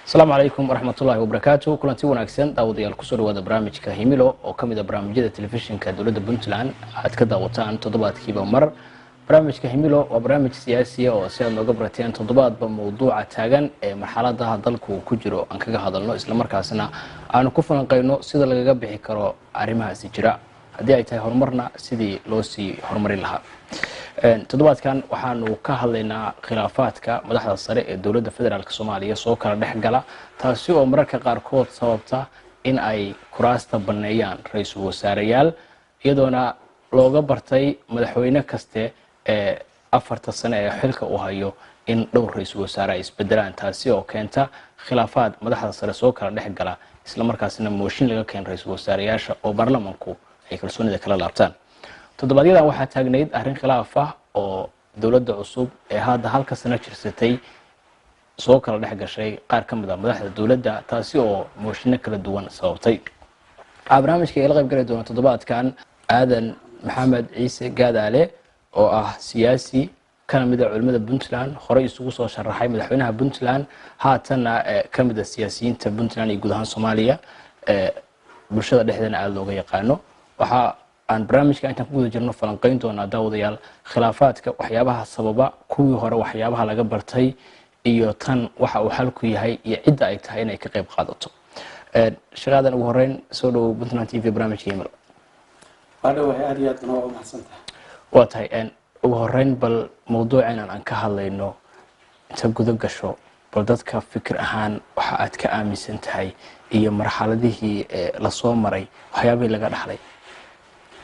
Asalaamu calaykum waraxmatullahi wabarakaatu. Kulanti wanaagsan, daawadayaal, kusoo dhawaada barnaamijka Himilo oo ka mid a barnaamijyada telefishinka dowladda Puntland aad ka daawataan toddobaadkiiba mar. Barnaamijka Himilo waa barnaamij siyaasiya oo si aad nooga barateen toddobaadba mowduuca taagan ee marxaladaha dalku ku jiro aan kaga hadalno, islamarkaasna aanu ku falanqeyno sida lagaga bixi karo arrimahaasi jira, haddii ay tahay horumarna sidii loo sii horumarin lahaa. Toddobaadkan waxaanu ka hadlaynaa khilaafaadka madaxda sare ee dowladda federaalk Soomaaliya soo kala dhex gala, taasi oo mararka qaarkood sababta in ay kuraasta banneeyaan ra-iisul wasaareyaal, iyadoona looga bartay madaxweyne kaste ee 4ta sane ee xilka uu hayo in dhowr ra-iisul wasaare ay isbedelaan, taasi oo keenta khilaafaad madaxda sare soo kala dhex gala, islamarkaasna mooshin laga keena ra-iisul wasaareyaasha oo baarlamanku ay kalsoonida kala laabtaan. Toddobaadyadan waxaa taagnayd arrin khilaaf ah oo dowladda cusub ee hadda halka sano jirsatay soo kala dhex gashay qaar ka mid a madaxda dowladda, taasi oo mooshinno kala duwan sababtay. Waxaa barnaamijka igala qayb gali doona toddobaadkan Aadan Maxamed Ciise Gaadaale oo ah siyaasi kana mid a culimada Puntland, horey isugu soo sharaxay madaxweynaha Puntland, haatanna ka mid a siyaasiyiinta Puntland iyo guud ahaan Soomaaliya, bulshada dhexdeena aada looga yaqaano. Waxaa aan barnaamijka intaan ku guda jirno falanqeyn doonaa, daawadayaal, khilaafaadka waxyaabaha sababa, kuwii hore waxyaabaha laga bartay, iyo tan waxa uu xalku yahay iyo cidda ay tahay inay ka qayb qaadato. Shaqaadan, ugu horeyn soo dhowow Puntland TV, barnaamijka Himilo. Waa dhawahay, aad iyo aad bana waa u mahadsantahay. Waa tahay. Ugu horeyn bal mawduuceenan aan ka hadlayno inta guda gasho, bal dadka fikir ahaan waxa aad ka aaminsan tahay iyo marxaladihii lasoo maray, waxyaabihii laga dhaxlay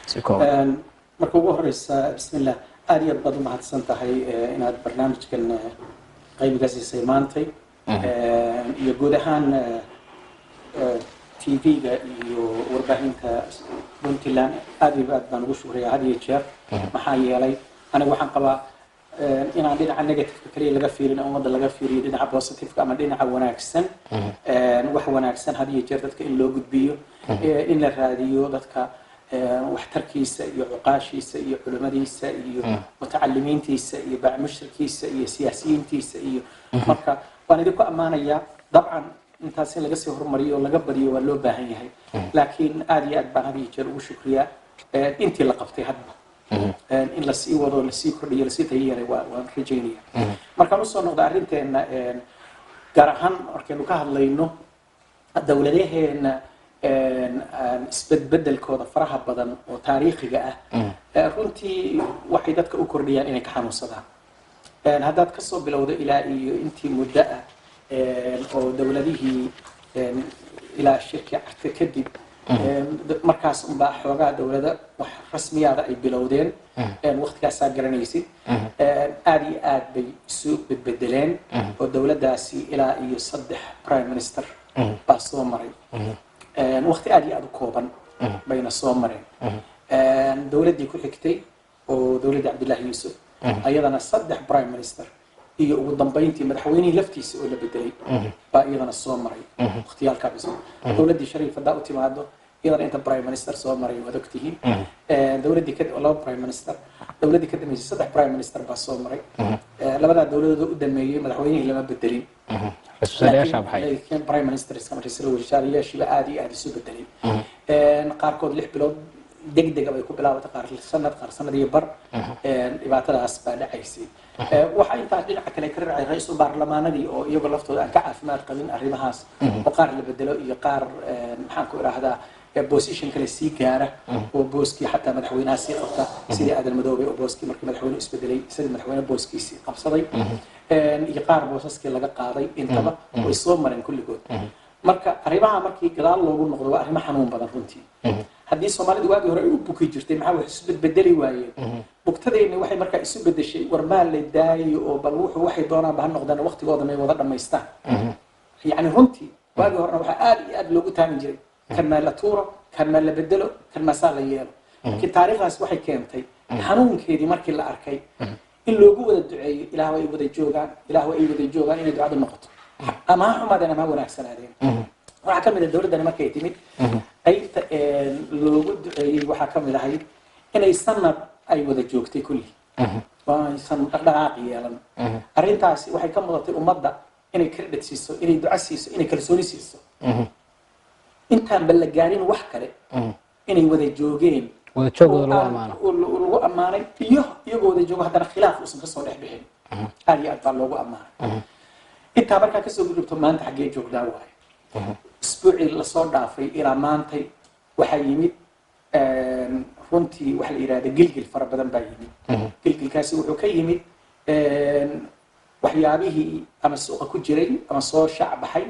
si kooban. Marka ugu horeysa, bismillah, aad iyo aad baad u mahadsan tahay inaad barnaamijkan qaybiga siisay maantay iyo guud ahaan TV-ga iyo warbaahinta Puntland. Aad iyo aad baan ugu shukraya had iyo jeer, maxaa yeelay aniga waxaan qabaa inaan dhinaca negativeka kaliya laga fiirin, ummadda laga fiiriyo dhinaca positiveka ama dhinaca wanaagsan. Wax wanaagsan had iyo jeer dadka in loo gudbiyo, in la raadiyo dadka waxtarkiisa iyo cuqaashiisa iyo culimmadiisa iyo mutacalimiintiisa iyo bacmushirkiisa iyo siyaasiyiintiisa. Iyo marka waan idinku ammaanayaa. Dabcan intaas in laga sii horumariyo oo laga badiyo waa loo baahan yahay, laakiin aad iyo aad baan had iyo jeer ugu shukriyaa intii la qabtay. Hadba in lasii wado, lasii kordhiyo, lasii tayayeelay waan rajaynaya. Markaan usoo noqda arrinteena, gaar ahaan markaynu ka hadlayno dowladaheena isbedbedelkooda faraha badan oo taariikhiga ah, runtii waxay dadka u kordhiyaan inay ka xanuunsadaan. Haddaad kasoo bilowdo ilaa iyo intii muddo ah oo dowladihii ilaa shirkii Carte kadib, markaas unbaa xoogaa dowlada wax rasmiyaada ay bilowdeen, waqtigaasaa garanaysid aad iyo aad bay isu bedbedeleen oo dowladdaasi ilaa iyo 3 prime minister baa soo maray, waqti aad iyo aad u kooban bayna soo mareen. Dowladdii ku xigtay oo dowladdii Cabdillahi Yuusuf, ayadana 3 prime minister iyo ugu dambeyntii madaxweynihii laftiisa oo la bedelay baa iyadana soo maray waqtiyaalkaa cusub. Dowladdii Shariif haddaa u timaado, iyadana inta prime minister soo maray waad ogtihiin. Dowladdii ka 2 prime minister, dowladdii ka dambeysay 3 prime minister baa soo maray. Labadaa dowladood u dhameeyey madaxweynihii lama bedelin, laakiin prime ministers ama ra-iisul wasaarayaashiiba aad iyo aad isu bedelay. Qaarkood 6 bilood degdega bay ku bilaabatay, qaar sanad, qaar sanad iyo bar. Dhibaatadaas baa dhacaysay. Waxaa intaas dhinaca kale ka raacay ra-iisul baarlamaanadii oo iyagoo laftooda aan ka caafimaad qabin arrimahaas, oo qaar la bedelo iyo qaar, maxaan ku idhaahdaa, position kale sii gaara oo booskii xataa madaxweynaha sii qabta, sidii Aadan Madoobe oo booskii markii madaxweyne isbedelay sidii madaxweyne booskiisii qabsaday, iyo qaar boosaskii laga qaaday. Intaba way soo mareen kulligood. Marka arrimaha markii gadaal loogu noqdo waa arrimo xanuun badan runtii. Haddii Soomaalidu waagii hore ay u buki jirtay maxaa wax isu bedbedeli waayeen, bugtadeenni waxay markaa isu bedeshay war maa la daayo oo bal wuxuu waxay doonaanba ha noqdaan, waqtigooda may wada dhammaystaan. Yacni runtii waagii horena waxaa aad iyo aad loogu taamin jiray kan maa la tuuro, kan maa la bedelo, kan maasaa la yeelo. Laakiin taariikhdaas waxay keentay xanuunkeedii markii la arkay in loogu wada duceeyo ilaah ay wada joogaan, ilaah ay wada joogaan, inay ducadu noqoto ama ha xumaadeen ama ha wanaagsanaadeen. Waxaa ka mid ah dowladdani markay timid qaybta loogu duceeyey waxaa ka mid ahayd inay sanad ay wada joogtay kulli oo aysan dhaqdhaqaaq yeelan. Arrintaasi waxay ka mudatay ummadda Inay credit siiso, inay duco siiso, inay kalsooni siiso, intaan ba la gaarin wax kale, inay wada joogeen. Wada joogooda lagu ammaano. Oo lagu ammaanay, iyo iyagoo wada joogo haddana khilaaf uusan kasoo dhex bixin, aad iyo aad baa loogu ammaanay. Intaa markaa kasoo gudubto, maanta xaggee joognaa waaye? Isbuucii lasoo dhaafay ilaa maantay waxaa yimid runtii waxa la yidhahda gilgil fara badan baa yimid. Gilgilkaasi wuxuu ka yimid waxyaabihii ama suuqa ku jiray ama soo shaac baxay,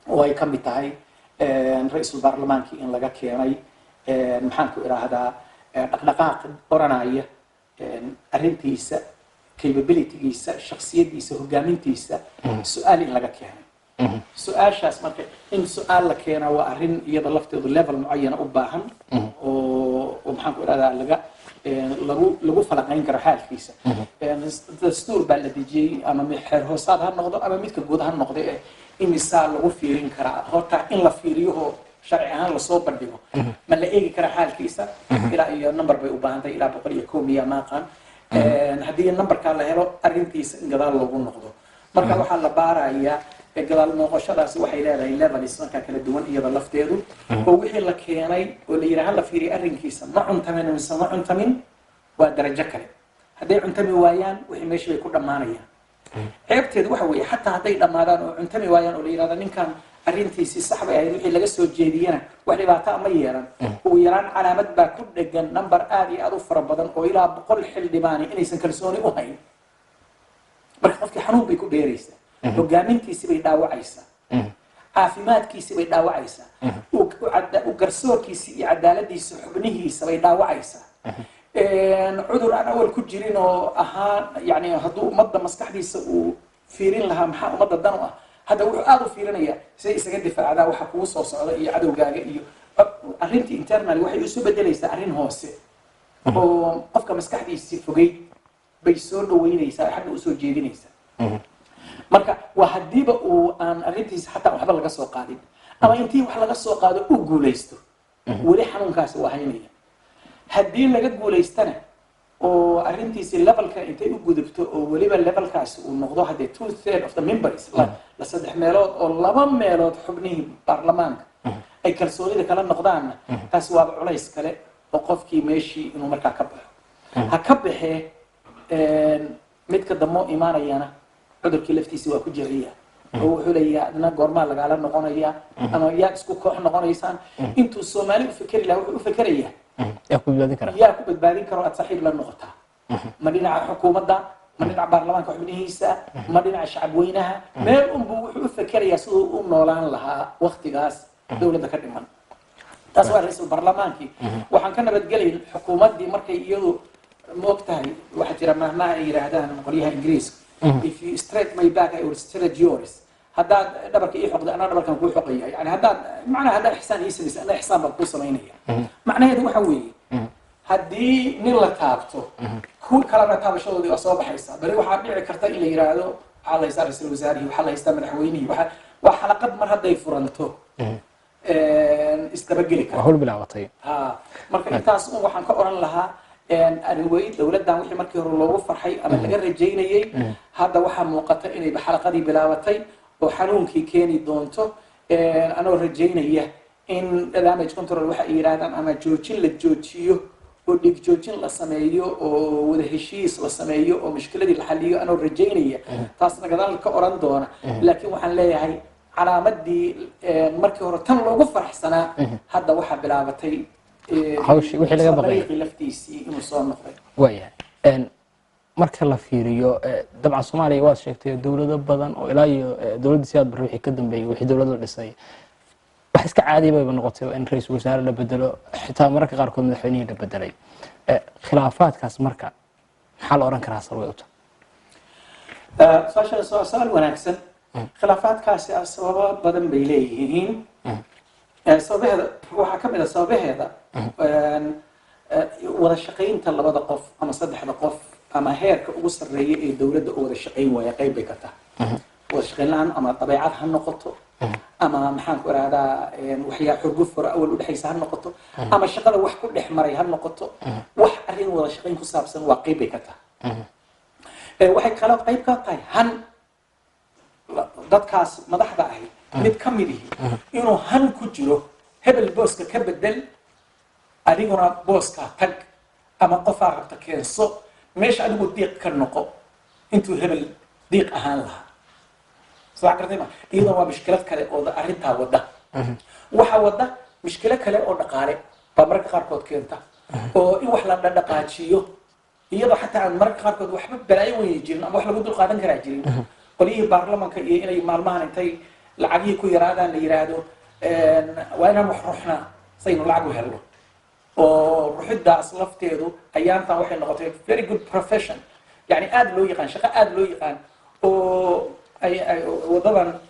oo ay ka mid tahay ra-iisul baarlamaankii in laga keenay, maxaan ku idhaahdaa, dhaqdhaqaaq oranaya arrintiisa, capabilitygiisa, shakhsiyadiisa, hogaamintiisa su-aal in laga keenay. Su-aashaas marka in su-aal la keenaa waa arrin iyada lafteedu level mucayana u baahan, oo maxaan ku idhahdaa, laga lagu falaqayn karo xaalkiisa. Dastuur baa la dejiyey, ama xeer hoosaad ha noqdo ama midka guud ha noqdo, ee imisaa lagu fiirin karaa? Horta in la fiiriyo oo sharci ahaan lasoo bandhigo, ma la eegi karaa xaalkiisa? Ilaa iyo number bay u baahan tahay, ilaa 101 miya maaqaan. Haddii numberkaa la helo, arrintiisa in gadaal loogu noqdo. Marka waxaa la baarayaa, gadaal noqoshadaasi waxay leedahay levels markaa kala duwan iyada lafteedu, oo wixii la keenay oo la yidhaha la fiiriya arrinkiisa ma cuntamin mise ma cuntamin, waa darajo kale. Hadday cuntami waayaan, wixii meeshii bay ku dhammaanayaan. Ceebteedu waxa weeye, xataa hadday dhammaadaan oo cuntami waayaan oo la yidhahdo ninkan arrintiisii sax bay ahayd, wixii laga soo jeediyana wax dhibaato ma yeelan, ugu yaraan calaamad baa ku dhegan, number aad iyo aad u fara badan oo ilaa 100 xildhibaani inaysan kalsooni u hayn. Marka qofkii xanuun bay ku dheeraysaa, hogaamintiisii bay dhaawacaysaa, caafimaadkiisii bay dhaawacaysaa, u garsoorkiisii iyo cadaaladiisa xubnihiisa bay dhaawacaysaa. Cudur aan awal ku jirin oo ahaa, yani hadduu ummadda maskaxdiisa uu fiirin lahaa maxaa ummadda dan u ah, hadda wuxuu aada u fiirinayaa siday isaga difaacdaa waxa kugu soo socda iyo cadowgaaga. Iyo arrintii internal waxay isu bedelaysaa arrin hoose oo qofka maskaxdiisii fogey bay soo dhaweynaysaa, xagga usoo jeedinaysaa. Marka waa haddiiba uu aan arrintiisa xataa waxba laga soo qaadin, ama intii wax laga soo qaado uu guulaysto, weli xanuunkaasi waa haynaya. Haddii laga guulaystana oo arrintiisi levelka intay u gudubto, oo weliba levelkaasi uu noqdo haddee 2/3 of the members, la saddex meelood oo laba meelood xubnihii baarlamaanka ay kalsoonida kala noqdaanna, taasi waaba culays kale oo qofkii meeshii inuu markaa ka baxo ha ka baxee. Midka dammo imaanayana cudurkii laftiisi waa ku jiriya, oo wuxuu leeyahay adna goormaa lagaala noqonaya ama yaa isku koox noqonaysaan? Intuu Soomaali u fekeri lahaa, wuxuu u fekerayaa yaa ku badbaadin karaa, yaa ku badbaadin karo aad saaxiib la noqotaa, ma dhinaca xukuumadda, ma dhinaca baarlamaanka xubnihiisa, ma dhinaca shacabweynaha? Meel unbuu wuxuu u fekerayaa siduu u noolaan lahaa waktigaas dowladda ka dhiman. Taas waa ra-iisul baarlamaankii. Waxaan ka nabadgelayn xukuumaddii markay iyadu moog tahay. Waxaa jira mahmaha ay yidhaahdaan qolyaha Ingiriiska: "If you stretch my back, I will stretch yours." Haddaad dhabarka ii xoqda, anaa dhabarkan kuu xoqaya. Yani haddaad, macnaha, haddaad ixsaan ii samaysa, anaa ixsaan baan kuu samaynaya. Macnaheedu waxa weeye, haddii nin la taabto, kuwi kalena taabashadoodii waa soo baxaysa. Bari waxaa dhici karta in la yidhaahdo waxaa la haystaa ra-iisul wasaarihii, waxaa la haystaa madaxweynihii, waa xalaqad mar hadday furanto isdabageli waa kara. Howl bilaabatay. Ha, marka intaas un waxaan ka oran lahaa anyway, dowladdan wixii markii hore loogu farxay ama laga rajaynayey, hadda waxaa muuqata inayba xalaqadii bilaabatay oo xanuunkii keeni doonto. Anoo rajaynaya in damage control waxa ay yidhaahdaan, ama joojin la joojiyo oo dhig joojin la sameeyo oo wada heshiis la sameeyo oo mushkiladii la xaliyo, anoo rajaynaya taasna gadaal ka oran doona. Laakiin waxaan leeyahay calaamadii markii hore tan loogu faraxsanaa, hadda waxaa bilaabatay Hawshii- wixii laga baqayay. dariiqii laftiisii inuu soo noqday. Waayahay. Marka la fiiriyo, dabcan Soomaaliya waad sheegtay dowlado badan oo ilaa iyo dowladda Siyaad Barre wixii ka dambeeyey, wixii dowladda la dhisay, wax iska caadi bayba noqotay in ra-iisul wasaare la bedelo, xitaa mararka qaarkood madaxweynihii la bedelay. Khilaafaadkaas marka maxaa la odhan karaa sal way u tahay? Su-aashaas waa su-aal wanaagsan. Khilaafaadkaasi sababo badan bay leeyihiin. Sababaheeda waxaa ka mid a sababaheeda wada shaqaynta labada qof ama saddexda qof ama heerka ugu sarreeya ee dowladda oo wada shaqayn waaya, qayb bay ka tahay. Wada shaqayn la-aan ama dabeecad ha noqoto, ama maxaan ku irahdaa, waxyaa xurguf hore awal udhexaysa ha noqoto, ama shaqada wax ku dhex maray ha noqoto, wax arrin wada shaqayn ku saabsan waa qayb bay ka tahay. Waxay kaloo qayb ka tahay han Dadkaas madaxda ahi mid ka mid ihi inuu han ku jiro, hebel booska ka bedel, adiguna booskaa tag, ama qofaa rabta keenso meesha, adigu diiq ka noqo intuu hebel diiq ahaan lahaa. Soo gartay ma? Iyadoo waa mushkilad kale oo arrintaa wada. Waxa wada mushkilo kale oo dhaqaale baa mararka qaarkood keenta oo in wax la dhaqaajiyo, iyadoo xataa aan mararka qaarkood waxba balaayo weyn jirin ama wax lagu dul qaadan karaa jirin. Qolyihii baarlamanka iyo inay maalmahan intay lacagihii ku yaraadaan la yiraahdo waa inaan wax ruxnaa saynu lacag u helno, oo ruxidaas lafteedu ayaantan waxay noqotay very good profession, yani aad loo yaqaan, shaqo aad loo yaqaan. Oo ay wadadan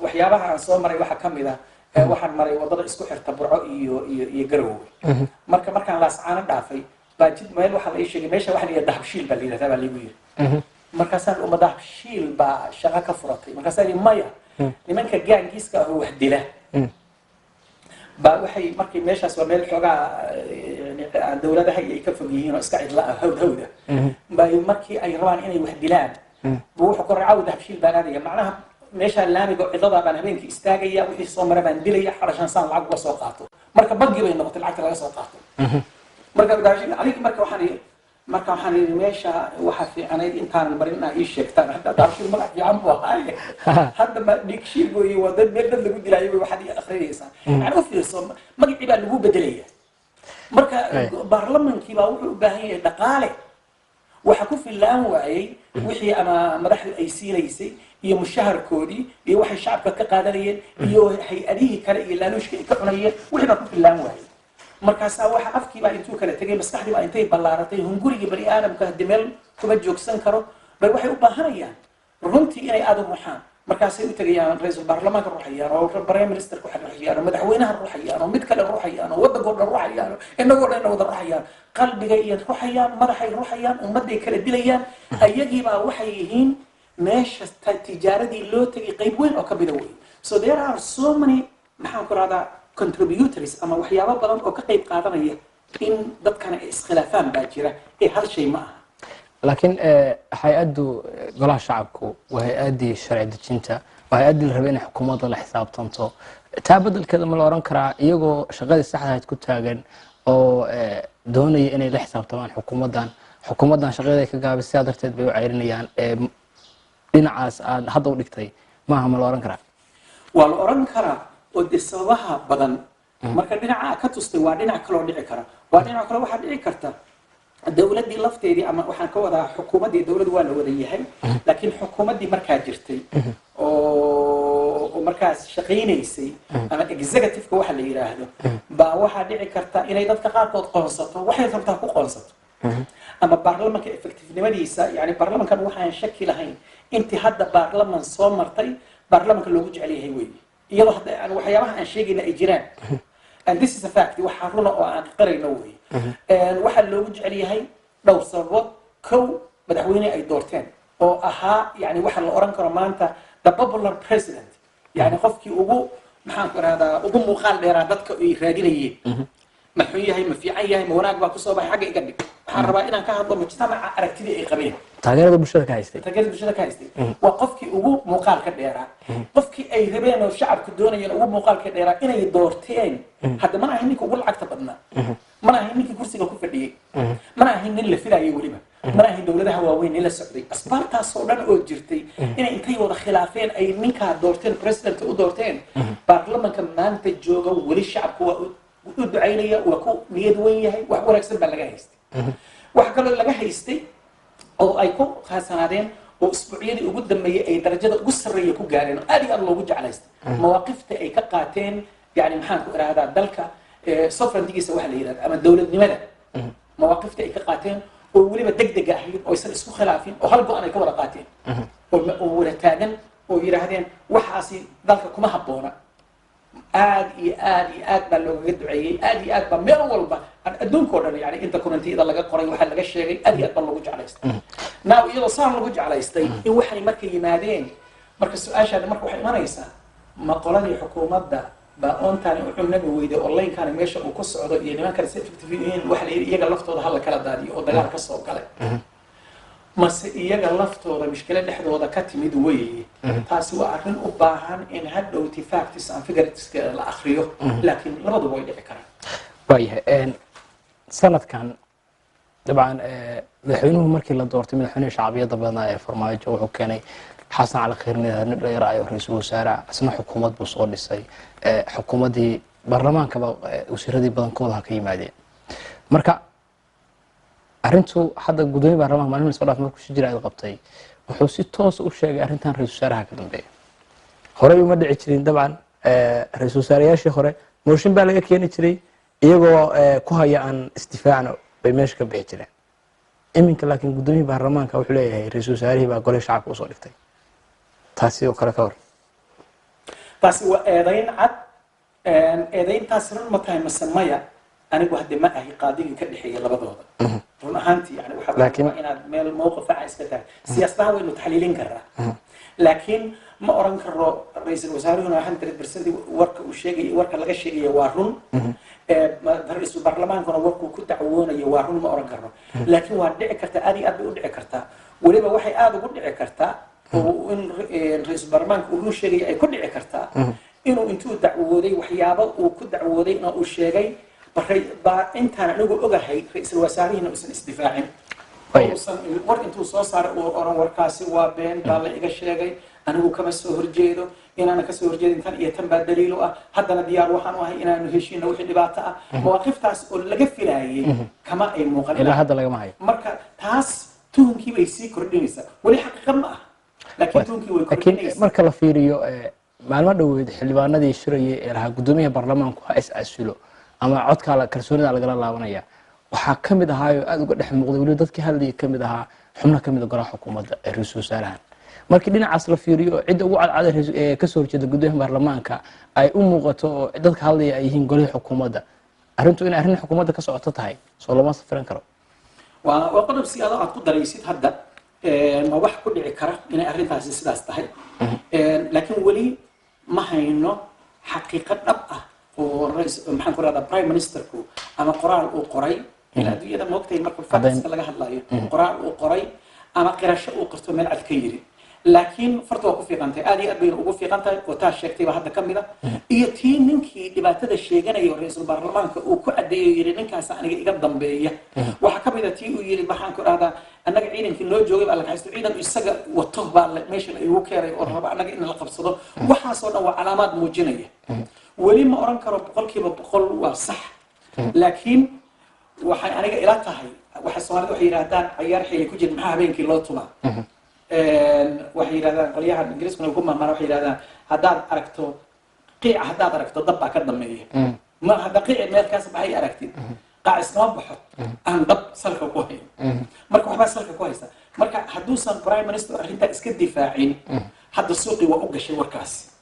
waxyaabaha aan soo maray waxaa ka mid ah, waxaan maray wadada isku xirta Burco iyo Garowe. Marka markaan Laascaano dhaafay baa jid meel waxaa la ii sheegay, meesha waxaa la yidhaha Dahabshiil baa la yidhahdaa baa laigu yiri. Markaasaan uma Dahabshiil baa shaqo ka furatay? Markaasaan yidhi maya, nimanka gaangiiska ah oo wax dila baa waxay markii meeshaas waa meel xoogaa aan dowladaha iyo ay ka fog yihiin oo iska cidla ah, hawd hawda bay, markii ay rabaan inay wax dilaan buu wuxuu koray caawa Dahabshiil baan aadaya, macnaha meeshaa laamiga oo cidlada baan habeenkii istaagaya, wixii soo mara baan dilaya, xarashan saan lacag uga soo qaato. Marka bangi bay noqotay lacagta laga soo qaato. Marka Dahabshiil aniga marka waxaan yidhi meesha waxaa fiicanayd intaanan marin inaa ii sheegtaan. Hadda Dahabshiil magac fiican buu ahaaye, hadda ma dhigshiil gooye, waa dad meel dad lagu dilaayo bay waxaad ii akrinaysaa. Yani u fiirso, magacii baa lagu bedelaya. Marka baarlamankii baa wuxuu u baahan yahay dhaqaale. Waxa ku fillaan waayey wixii ama madaxdu ay siinaysay iyo mushaharkoodii iyo waxay shacabka ka qaadanayeen iyo hay-adihii kale iyo laaluushka ay ka cunayeen, wixii baa ku fillaan waayey. Markaasaa waxa afkii baa intuu kala tegay, maskaxdii baa intay ballaaratay, hungurigii bani aadamka hadii meel kuma joogsan karo bay waxay u baahanayaan runtii inay aada u ruxaan. Markaasay u tegayaan ra-iisul baarlamaanka ruxayaan, oo prime ministerka waxay ruxayaan, oo madaxweynaha ruxayaan, oo mid kale ruxayaan, oo waddankoo dhan ruxayaan, oo innagoo dhan wada ruxayaan, qalbigay iyo ruxayaan, madaxay ruxayaan, ummadday kala dilayaan. Ayagiibaa waxay yihiin meesha tijaaradii loo tegay qayb weyn oo ka mida wey. So there are so many, maxaan ku rahdaa, contributors ama waxyaabo badan oo ka qayb qaadanaya in dadkana ay iskhilaafaan baa jira, ee hal shay ma aha. Laakiin hay-addu golaha shacabku waa hay-addii sharci dejinta, waa hay-addii la rabay inay xukuumadda la xisaabtanto. Taa beddelkeeda ma la oran karaa iyagoo shaqadii saxda ahayd ku taagan oo doonaya inay la xisaabtamaan xukuumaddan, xukuumaddan shaqadeeda ay ka gaabay, sidaa darteed bay u ceyrinayaan? Dhinacaas aad hadda u dhigtay maaha, ma la oran karaa? Waa la oran karaa, oo dee sababaha badan marka dhinaca ka tustay waa dhinac kaloo dhici kara. Waa dhinac kale. Waxaa dhici karta dowladdii lafteedii, ama waxaan ka wadaa xukuumaddii, dowladdu waa la wada yahay, laakiin xukuumaddii markaa jirtay oo markaas shaqaynaysay ama executive-ka waxa la yidhaahdo baa waxaa dhici karta inay dadka qaarkood qoonsato, waxay rabtaa ku qoonsato, ama baarlamanka effectivenimadiisa. Yani baarlamankan waxaan shaki lahayn intii hadda baarlaman soo martay baarlamanka loogu jecel yahay weeye, iyadoo hadda aan waxyaabaha aan sheegayna ay jiraan, and this is a fact, waxaa runa oo aan qarayno weeye. Waxaa loogu jecel yahay dhowr sababood. Kow, madaxweyne ay doorteen oo ahaa, yani waxa la oran karo maanta the popular president, yani qofkii ugu, maxaan ku rahdaa, ugu muuqaal dheeraa dadka ay raadinayeen. Ma xun yahay, ma fiican yahay, ma wanaag baa kusoo baxay, xagga iga dhig. Waxaan rabaa inaan ka hadlo mujtamaca aragtidii ay qabeen. Taageerada bulshada ka haystay. Taageerada bulshada ka haystay. Waa qofkii ugu muuqaalka dheeraa, qofkii ay rabeen oo shacabku doonayeen ugu muuqaalka dheeraa inay doorteen. Hadda mana ahayn ninka ugu lacagta badnaa, mana ahayn ninkii kursiga ku fadhiyey, mana ahayn nin la filayay, weliba mana ahayn dowladaha waaweyn nin la socday. Asbaabtaasoo dhan oo jirtay inay intay wada khilaafeen ay ninkaa doorteen, president u doorteen. Baarlamanka maanta jooga weli shacabku waa u ducaynaya, waa ku niyad weyn yahay, wax wanaagsan baa laga haystay. Wax kaloo laga haystay oo ay ku khaasanaadeen oo isbuucyadii ugu dambeeyey ay darajada ugu sarreeya ku gaareen oo aad iyo aad loogu jeclaystay mawaaqifta ay ka qaateen, yani maxaan ku idhaahdaa, dalka sovereigntigiisa waxa la yidhahda ama dowladnimada, mawaaqifta ay ka qaateen oo weliba degdega ahayd oo aysan isku khilaafin oo hal go-an ay ka wada qaateen oo wada taagan oo yidhaahdeen waxaasi dalka kuma habboona. Aad iyo aad iyo aad baa loogaga duceeyey, aad iyo aad baa meel walba adduunka o dhan, yani inta commentiyada laga qoray, waxaa laga sheegay, aad iyo aad baa loogu jeclaystay. Now iyadoo saan lagu jeclaystay in waxay marka yimaadeen, marka su-aashaadi marka waxay imanaysaa, ma qoladii xukuumadda baa oontaani u cunami weyday oo laynkaani meesha uu ku socdo iyo nimankan si effective yihiin, waxa la yidhi iyaga laftooda hala kala daadiyo oo dagaal ka soo galay? Mase iyaga laftooda mushkilo dhexdooda ka timid weeye? Taasi waa arrin u baahan in hadhowti facts and figures la akriyo, laakiin labaduba way dhici karaan. Waayahay. Sanadkan dabcan madaxweynuhu markii la doortay, madaxweynaha shacbiyadda badnaa ee Farmaajo, wuxuu keenay Xasan Cali Khayr, nin dhalinyaro ah oo ra-iisul wasaare ah. Isna xukuumad buu soo dhisay. Xukuumaddii baarlamaankaba wasiiradii badankooda ha ka yimaadeen. Marka arrintu hadda gudoomiye baarlamaanka maalin soo dhaaf markuu si jira aad qabtay, wuxuu si toos u sheegay arrintan ra-iisul wasaaraha ka dambeeya. Horey uma dhici jirin dabcan. Ra-iisul wasaareyaashii hore mooshin baa laga keeni jiray, iyagoo ku haya aan isdifaacno bay meesha ka bixi jireen. Iminka laakiin gudoomiyihii baarlamaanka wuxuu leeyahay ra-iisul wasaarihii baa gole shacabka usoo dhigtay. Taasi oo kale ka hor? Taasi waa eedayn cad. Eedayntaasi run ma tahay mase maya? Anigu hadde ma ahi qaadigii ka dhexeeya labadooda run ahaantii. Yani waxaa waa inaad meel mowqif fiican iska tahay. Siyaasadaha waynu taxliilin karaa, laakiin ma oran karo ra-iisul wasaaruhuna 100% warka uu sheegay, warka laga sheegaya waa run, ra-iisul baarlamaankuna warkuu ku dacwoonayo waa run ma oran karno. Laakiin waa dhici kartaa, aad iyo aad bay u dhici kartaa. Weliba waxay aada ugu dhici kartaa oo in ra-iisul baarlamaanka uu run sheegaya ay ku dhici kartaa inuu intuu dacwooday waxyaabo uu ku dacwooday oo uu sheegay baa intaan anigu ogahay ra-iisul wasaarihiina uusan isdifaacin, uusan war intuu soo saaray uu oran warkaasi waa been baa la iga sheegay, anigu kama soo horjeedo, inaana kasoo horjeedin tan iyo tan baa daliil u ah, haddana diyaar waxaan u ahay inaanu heshiino wixii dhibaato ah. Mawaaqiftaas oo laga filaayay kama ay muuqan. Ilaa hadda lagama hayo. Marka taas tuhunkii bay sii kordhinaysaa. Weli xaqiiqa ma ah, laakiin tuhunkii way laakiin kordhinaysaa. Marka la fiiriyo maalmo dhoweed xildhibaanadii shirayay ee lahaa guddoomiyaha baarlamaanku ha is casilo ama codkaa kalsoonida lagala laabanaya, waxaa ka mid ahaayoo aada uga dhex muuqday, weliba dadkii hadlayay ka mid ahaa, xubno ka mid a golaha xukuumadda ee ra-iisul wasaarahan. Markii dhinacaas la fiiriyo, cidda ugu cadcada ee kasoo horjeeda guddoomiyaha baarlamaanka ay u muuqato oo dadka hadlaya ay yihiin golihii xukuumadda, arrintu inay arrin xukuumadda ka socoto tahay soo lama safiran karo? Waa qodob si adoo aad ku daraysid hadda. Waa wax ku dhici kara inay arrintaasi sidaas tahay, laakiin weli ma hayno xaqiiqo dhab ah oo maxaan ku rahdaa, prime ministerku ama qoraal uu qoray. Ila adduunyada moogtahay marka factska laga hadlayo, qoraal uu qoray ama qirasho uu qirto meel cad ka yiri. Laakiin farta waa ku fiiqantahay, aad iyo aad bayna ugu fiiqan tahay, oo taa sheegtay baa hadda ka mid a, iyo tii ninkii dhibaatada sheeganaya oo ra-iisul baarlamaanka uu ku caddeeyo, yiri ninkaas aniga iga dambeeya. Waxaa ka mid a tii uu yiri, maxaan ku dhahdaa, annaga ciidankii noo joogay baa la kaxaysto, ciidan isaga wato baa meesha la igu keenay oo raba annaga in la qabsado. Waxaasoo dhan waa calaamaad muujinaya. Weli ma oran karo 100% waa sax, laakiin waxay aniga ila tahay waxa Soomaalida waxay yidhaahdaan cayaar xeeli ku jira maxaa habeenkii loo tumaa. Waxay yidhahdaan qolyahan Ingiriiskuna ku mahmaan, waxay yidhahdaan haddaad aragto qiica, haddaad aragto dab baa ka dambeeya. Ma hadda qiici meel kaas baxay aragtid, qaac iskama baxo aan dab salka ku hayn. Marka waxbaa salka ku haysta. Marka hadduusan prime minister arrintaa iska difaacin, hadda suuqii waa u gashay warkaasi.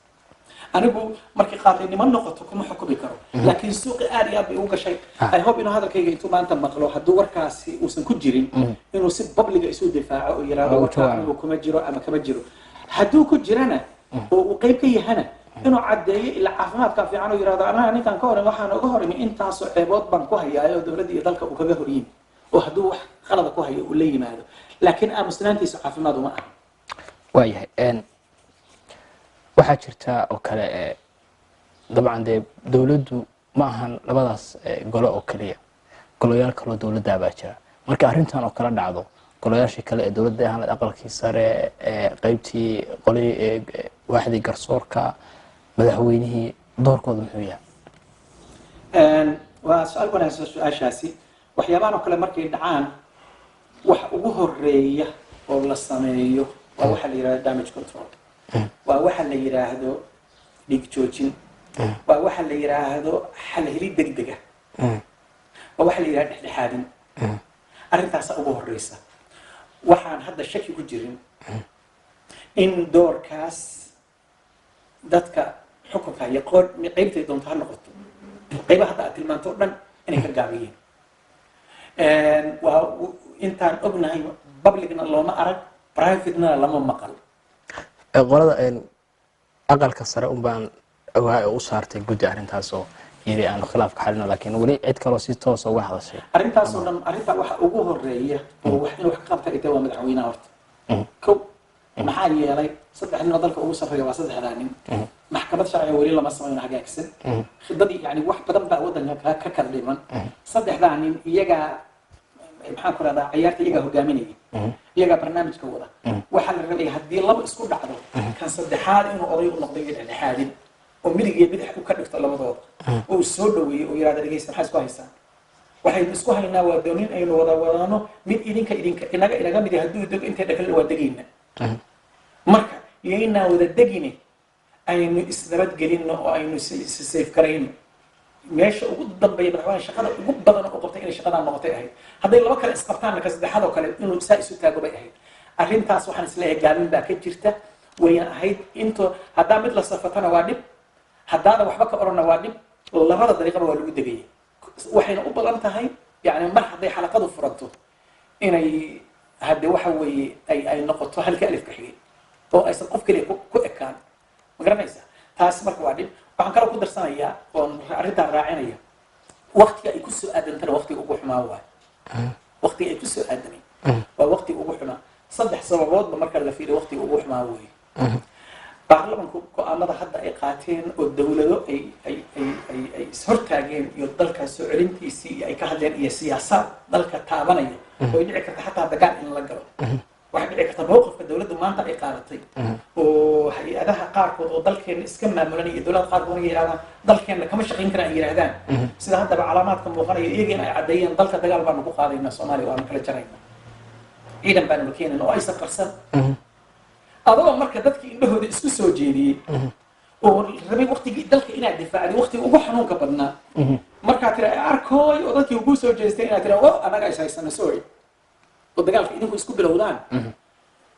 Anigu markii qaadinimo noqoto kuma xukumi karo, laakiin suuqi aad iyo aad bay ugu gashay. I hope inuu hadalkayga intuu maanta maqlo, hadduu warkaasi uusan ku jirin, inuu si public ah isu difaaco oo yiraahdo warkaa anigu kuma jiro ama kama jiro. Hadduu ku jirana oo uu qayb ka yahana, inuu caddeeyo, ilaa caafimaadka fiican oo yiraahdo anaga ninkan ka horin waxaan uga horimi intaasoo ceebood baan ku hayaayo dowladda iyo dalka uu kaga horyimi, oo hadduu wax qalada ku hayo uu la yimaado. Laakiin aamusnaantiisu caafimaad uma aha. Waayahay. Waxaa jirta oo kale, dabcan dee dowladdu ma ahan labadaas gole oo keliya, golayaal kaloo dowladdaa baa jira. Marka arrintan oo kale dhacdo, golayaashii kale ee dowladda ahaan, aqalkii sare, qeybtii qoli, waaxdii garsoorka, madaxweynihii, doorkooda muxuu yahay? Waa su-aal wanaagsan su-aashaasi. Waxyaabahan oo kale markay dhacaan, wax ugu horeeya oo la sameeyo waa waxa la yidhahdo damage control, waa waxa la yidhaahdo dhiig joojin, waa waxa la yidhaahdo xal helid degdega, waa waxa la yidhahdo dhexdhexaadin. Arrintaasa ugu horeysa. Waxaan hadda shaki ku jirin in doorkaas dadka xukunka iyo qeybtay doonto ha noqoto, qaybaha hadda aad tilmaanto o dhan, inay ka gaabiyeen. Waa intaan ognahay, publicna looma arag, privatena lama maqal. Qolada aqalka sare un baan ogahay oo u saartay guddi arrintaas oo Yiri aanu khilaafka xalino, laakiin weli cid kaloo si toosa uga hadashay. Arrintaasoo dhan, arrintaa waxa ugu horeeya oo wax in wax ka qabta ay tahay waa madaxweynaha horta. Kow, maxaa yeelay saddex nin oo dalka ugu sarreeya waa saddexdaa nin. Maxkamad sharciga weli lama samayno hagaagsan, khidadii yani wax badan baa waddanka ka kala dhiman. Saddexdaa nin iyagaa, maxaan ku rahdaa, ciyaarta iyagaa hogaaminaya, iyagaa barnaamijka wada. Waxaa la rabaya haddii laba isku dhacdo, kan saddexaad inuu oday u noqday iyo dhexdhexaadin oo midig iyo bidix u ka dhigto labadooda oo uu soo dhaweeyo oo yidhahda: "Dhegeysta, maxaa isku haysaan?" "Waxaynu isku haynaa waa doonin aynu wada wadano, mid idinka idinka inaga mid hadduu dego intay dhakalena waa degayna. Marka yaynaan wada degine, aynu isnabadgelinno oo aynu is safe garayno." Meesha ugu dambeeya madaxweyne shaqada ugu badan oo qabtay inay shaqadan noqotay ahayd. Hadday laba kale isqabtaanna, ka saddexaad oo kale inuu saa isu taago bay ahayd. Arrintaas waxaan isleeyahay gaabin baa ka jirta. Wayna ahayd into haddaa mid la safatana waa dhib, haddaadan waxba ka odhanna waa dhib. Labada dariiqaba waa lagu degaya. Waxayna u badan tahay yani mar hadday xalaqadu furanto inay hadde waxa weeye ay noqoto halka alifka xigay oo aysan qof keliya ku ekaan. Ma garanaysaa? Taas marka waa dhib. Waxaan kaloo ku darsanayaa oon arrintaan raacinaya, waqtiga ay ku soo aadantana waqtiga ugu xumaa waay. Waqtiga ay ku soo aadamay waa waqtiga ugu xumaa, saddex sababoodba marka la fiiriyo waqtiga ugu xumaa weeye. Baarlamanku go-aanada hadda ay qaateen oo dowlado ay ishortaageen iyo dalka soo celintiisii iyo ay ka hadleen iyo siyaasaad dalka taabanaya oo ay dhici karta xataa dagaal in la galo. Waxay dhici karta mowqifka dowladdu maanta ay qaadatay oo hay-adaha qaarkood oo dalkeena iska maamulanaya iyo dowlada qaarkood ay yidhahdaan dalkeena kama shaqayn karaan, ay yidhahdaan sida haddaba calaamaadka muuqanaya, iyagiina ay caddeeyeen dalka dagaal baanu ku qaadaynaa, Soomaaliya waanu kala jaraynaa, ciidan baanu keenayna, oo aysan qarsan. Adoo marka dadkii indhahooda isku soo jeediyey oo rabay waqtigii dalka inaad difaacday, waqtigii ugu xanuunka badnaa markaa tira arkooy oo dadkii ugu soo jeestay inaad tira o annaga is haysana, sorry, oo dagaalka idinku isku bilowdaan,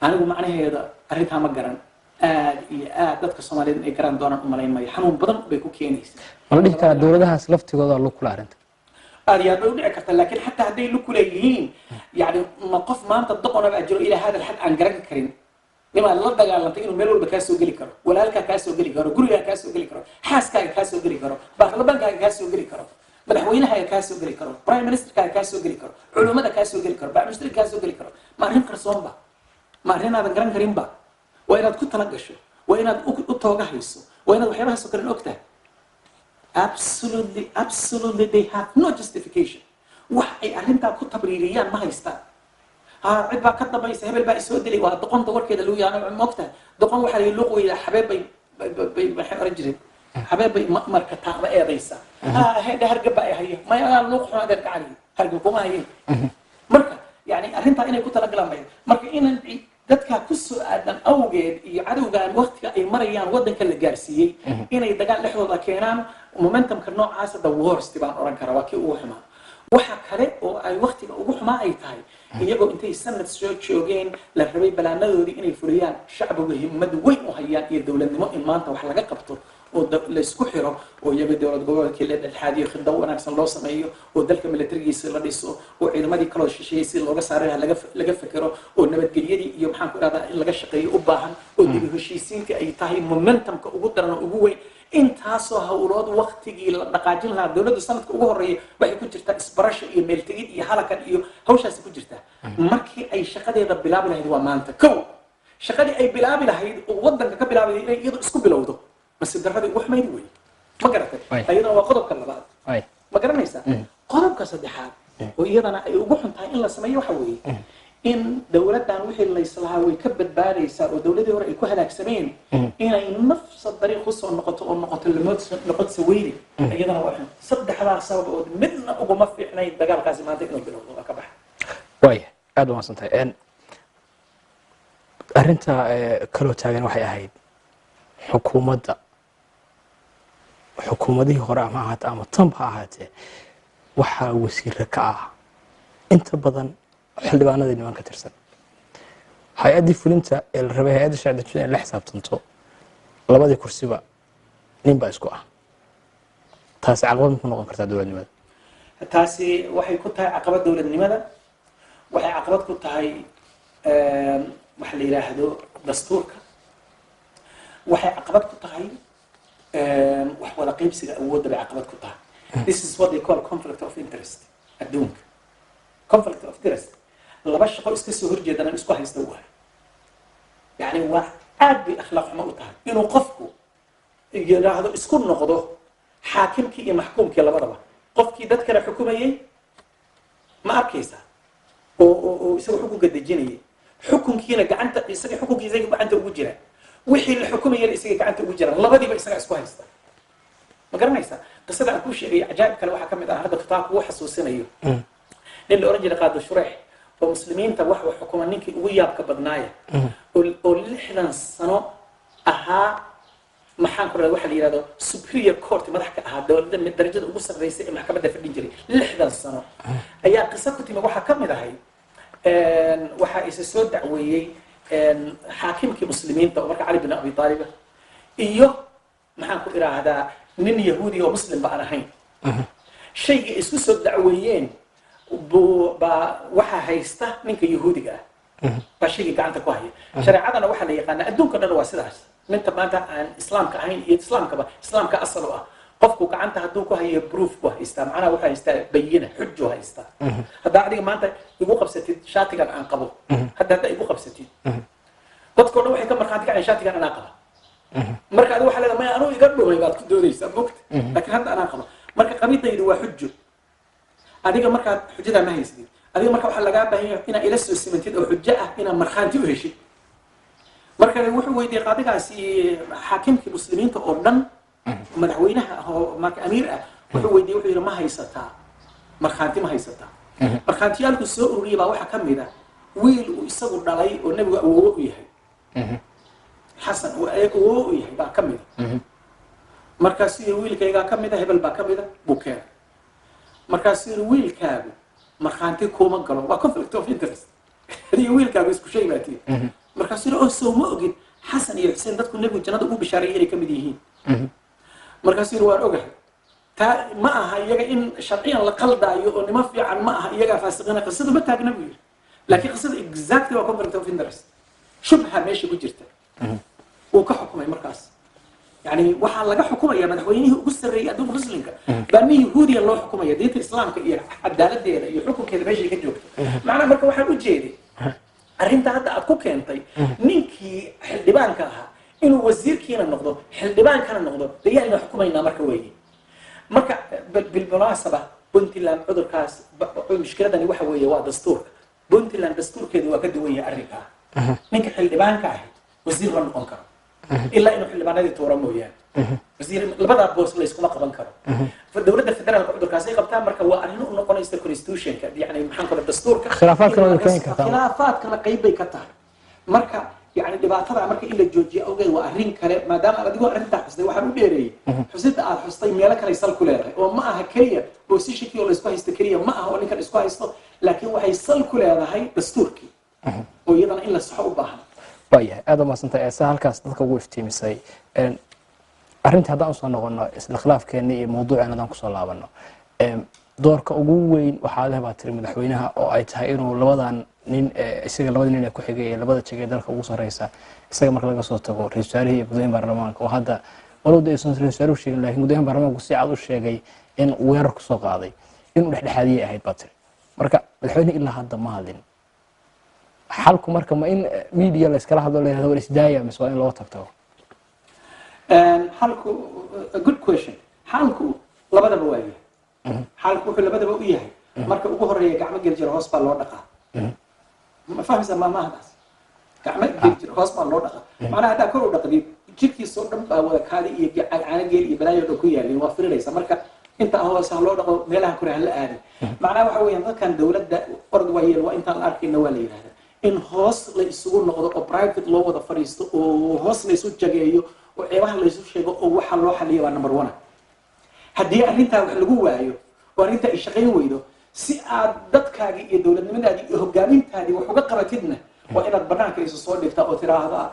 anigu macnaheeda arrintaa ma garan. Aad iyo aad dadka Soomaaliyeed inay garan doonaan u malayn maayo. Xanuun badan bay ku keenaysaa. Ma la dhihi karaa dowladahaas laftigooda lug kula arrinta? Aad iyo aad bay u dhici kartaa, laakiin xataa hadday lug ku leeyihiin, yani ma qof maanta doqona baa jiro ilaa hada alxad aan garan karin nimaad la dagaalantay inuu meel walba kaa soo geli karo, walaalkaa kaa soo geli karo, gurigaa kaa soo geli karo, xaaskaaga kaa soo geli karo, baarlamaankaaga kaa soo geli karo, madaxweynahaaga kaa soo geli karo, prime ministerkaaga kaa soo geli karo, culummada kaa soo geli karo, bacministerka kaa soo geli karo? Ma arrin qarsoonba? Ma arrin aadan garan karinba? Waa inaad ku tala gasho, waa inaad u tooga hayso, waa inaad waxyaabahaas oo kalen og tahay. Absolutely, absolutely, they have no justification. Wax ay arrintaa ku tabriiriyaan ma haystaan. Ha, cid baa ka dambaysa, hebel baa isoo dilay. Waa doqonta warkeeda lagu yaqaano, moogtahay? Doqon waxaa la luuq weydaa xabeeb bay maxay oran jireen, xabeeb bay marka taaba eedaysa. Ha, hedhe, hargab baa ay haya. Maya, luuq xun adeer gacaliyo, hargab kuma hayeen. Marka yani arrintaa inay ku talagalaan bay marka inan dadka ku soo aadan awgeed iyo cadowgan waqtiga ay marayaan waddanka la gaarsiiyey inay dagaal dhexdooda keenaan, momentumka noocaasa the worst baan oran karaa, waa kii ugu xumaa. Waxa kale oo ay waqtiga ugu xumaa ay tahay iyagoo intay sanad soo joogeen la rabay balaanadoodii inay fuliyaan, shacbigu himmad weyn u hayaan iyo dowladnimo in maanta wax laga qabto oo laysku xiro oo iyaga dowlad goboleedkii la dhexaadiyo, khido wanaagsan loo sameeyo, oo dalka militarigiisa la dhiso, oo ciidamadii kaloo shisheeyey si looga saari lahaa laga fekero, oo nabadgelyadii iyo maxaan ku idhahdaa in laga shaqeeyo u baahan, oo dib u heshiisiintii ay tahay momentumka ugu daran oo ugu weyn. Intaasoo hawlood waqtigii la dhaqaajin lahaa, dowladdu sanadka ugu horeeya waxay ku jirtaa isbarasho iyo meeltegid iyo halakan iyo hawshaasi ku jirtaa. Markii ay shaqadeeda bilaabi lahayd waa maanta. Kow, shaqadii ay bilaabi lahayd oo wadanka ka bilaabi lahayd inay iyadu isku bilowdo mase daradii ugu xumayd wey. Ma garatay? Iyadana waa qodobka labaad. Ma garanaysaa? Qodobka saddexaad oo iyadana ay ugu xun tahay in la sameeyo waxa weeye in dowladdan wixii layslahaa way ka badbaadaysaa oo dowladii hore ay ku halaagsameen inay nafsa dariiq usoo noqoto oo noqoto lamood noqodsa weyne, iyadana waa xun. Saddexdaa sababood midna uguma fiicnayn dagaalkaasi maanta inuu bilowdo. Waa ka baxa. Waaya, aad u mahadsan tahay. Arrinta kaloo taagan waxay ahayd xukuumadda, xukuumadihii hore ama ahaate ama tanba ha ahaatee, waxaa wasiire ka ah inta badan xildhibaanadii niman ka tirsan hay-addii fulinta ee la rabay hay-adda sharci dejinta in la xisaabtanto. Labadii kursiba nin baa isku ah. Taasi caqabad ma ku noqon kartaa dowladnimada? Taasi waxay ku tahay caqabad dowladnimada. Waxay caqabad ku tahay waxa la yidhaahdo dastuurka. Waxay caqabad ku tahay Wax wada qaybsiga awoodda bay caqabad ku tahay. This is what they call conflict of interest. Adduunka conflict of interest, laba shaqo iska soo horjeedana isku haysta waay. Yani waa aad bay akhlaaq xumo u tahay inuu qofku yidhaahdo isku noqdo xaakimkii iyo maxkuumkii labadaba, qofkii dad kale xukumayey, ma arkaysa, oo isaga xukunka dejinayay, xukunkiina gacanta isaga, xukunkiisa isaga gacanta ugu jira, wixii la xukumayana isaga gacanta ugu jira, labadiiba isaga isku haysta. Ma garanaysaa qisada aan kuu sheegay? Cajaa'ib kale waxaa ka mid ah hadda kitaabku uu xasuusinayo nin la oran jiray Qaadi Shureex oo muslimiinta wax xukuma ninkii ugu yaabka badnaaya, oo 60 sano ahaa, maxaan ku rahda, waxa la yihahdo superior court madax ka ahaa, dowladda darajada ugu sarreysa ee maxkamadda fadhin jiray 60 sano, ayaa qiso ku timi. Waxaa ka mid ahay waxaa isa soo dacweeyey xaakimkii muslimiinta oo marka Cali bin Abi Aalib iyo, maxaan ku idhaahdaa, nin Yahuudi oo muslim ba aan ahayn. Shaygii isku soo dacweeyeen buu baa waxaa haysta ninka Yahuudiga ah baa shaygii gacanta ku haya. Shareecadana waxaa la yaqaanaa adduunka dhan waa sidaas, minta maanta aan islaamka ahayn iyo islaamkaba, islaamka asal u ah, qofku gacanta hadduu ku hayo proof buu haystaa, macnaha wuxuu haystaa bayina, xujo haystaa. Haddaa adiga maanta igu qabsatid shaatigan aan qabo hadda, haddaa igu qabsatid, dadkoo dhan waxay ka markhaati kaceen shaatigan anaa qaba. Marka adiga waxaa leedahay maya, anuu iga dhumay baad ku doodaysaa, mogta, laakiin hadda anaa qaba. Marka qabidaydu waa xujo. Adiga markaad xujadaa ma haysatid. Adiga marka waxaa lagaa baahan yahay inaad ila soo simantid oo xujo ah inaad markhaanti u heshid. Marka wuxuu weydiiyey qaadigaasi xaakimkii muslimiinta oo dhan, madaxweynaha ah oo marka amiir ah, wuxuu weydiiyey, wuxuu yidhi: "Ma haysataa markhaanti? Ma haysataa?" Markhaantiyaalku soo ururiyey baa waxaa ka mid ah wiil uu isagu dhalay oo nebigu awoowo u yahay, Xasan uu awoowo u yahay baa ka mid a. Markaasuu yidhi: "Wiilkaygaa ka mid a, hebel baa ka mid a," buu keenay. Markaasuu yidhi: "Wiilkaagu markhaanti kuma galo, waa conflict of interest, adiga wiilkaagu isku shay baa tihi." Markaasuu yidhi: "Oo sow ma ogid Xasan iyo Xuseen dadku nebigu jannada ugu bishaarayay inay ka mid yihiin?" Markaasuu yidhi: "Waan ogahay." Taa ma aha iyaga in sharciyan la qaldaayo oo nimo fiican ma aha, iyagaa faasiqiina, qisadu ma taagna buu yidhi, laakiin qisada exactly waa conflict of interest, shubha meesha ku jirta. Wuu ka xukumay markaas. Yani waxaa laga xukumaya madaxweynihii ugu sarreeyay adduunka muslimka baa nin Yahuudiya loo xukumaya. Diinta islaamka iyo cadaaladeeda iyo xukunkeeda meeshay ka joogto macnaha. Marka waxaan u jeeday arrinta hadda aad ku keentay ninkii xildhibaanka ahaa inuu wasiirkiina noqdo, xildhibaankana noqdo, dee yaayna xukumaynaa marka weeye. Marka bilmunaasaba Puntland cudurkaas mushkiladani waxa weeye waa dastuurka Puntland. Dastuurkeedu waa ka duwan yahay arrinkaa. Ninka xildhibaanka ahi wasiir ma noqon karo ilaa inuu xildhibaanadii tuura mooyaane. Wasiir labadaa boos layskuma qaban karo. Dowladda federaalka cudurkaasay qabtaa. Marka waa arrin u noqonaysa constitutionka, yani maxaan kula, dastuurka. Khilaafaadkana way keeni kartaa. Khilaafaadkana qayb bay ka tahay. Marka yani dhibaatada marka in la joojiyo awgeed waa arrin kale. Maadaama aad adigoo arrintaa xustay, waxaan u dheereeyey xusida aad xustay meelo kale sal ku leedahay, oo ma aha keliya positionkii oo laysku haysto keliya ma aha oo ninkan isku haysto, laakiin waxay sal ku leedahay dastuurkii oo iyadana in la saxo u baahan. Waayahay, aad u mahadsantahay eesa halkaas dadka ugu iftiimisay arrintii. Haddaan usoo noqono isla khilaafkeena iyo mawduuceena, haddaan kusoo laabano doorka ugu weyn waxaa leh baa tiri madaxweynaha, oo ay tahay inuu labadan nin isaga, labada nin ee ku xigay ee labada jegay dalka ugu sarreysa isaga marka laga soo tago, ra-iisul wasaarihii iyo guddoomiyaha baarlamaanka, oo hadda walow de aysan ra-isul wasaaruhu sheegin, laakiin guddoomiyaha baarlamaanku si cad u sheegay in weerar kusoo qaaday, inuu dhexdhexaadiyay ahayd baa tiri. Marka madaxweyne ilaa hadda ma hadlin. Xalku marka ma in media la iskala hadlo, la yihahdo war isdaaya, mise waa in loo tagtago? Xalku, a good question. Xalku labadaba waa yahay. Xalku wuxuu labadaba u yahay, marka ugu horeeya gacmo geljir hoos baa loo dhaqaa. Ma fahmaysaa maahmaahdaas? Gacmo geljir hoos baa loo dhaqaa, macnaha haddaa kor u dhaqdid jirkiisoo dhan baa wada kaadi iyo caano geel iyo balaayo dhan ku yaalin, waa firiraysa. Marka inta hoose ha loo dhaqo, meelaha kore ha la aadin. Macnaha waxa weeyaan dadkan dowladda orod waa yeel, waa intaan la arkayna waa la yidhahdaa, in hoos la isugu noqdo oo private loo wada fadhiisto oo hoos la isu jageeyo oo ceebaha la isu sheego oo waxa loo xaliyo waa number one. Haddii arrintaa wax lagu waayo oo arrintaa ay shaqayn weydo, si aad dadkaagii iyo dowladnimadaadii iyo hogaamintaadii wax uga qabatidna, waa inaad banaanka isu soo dhigtaa oo tiraahdaa,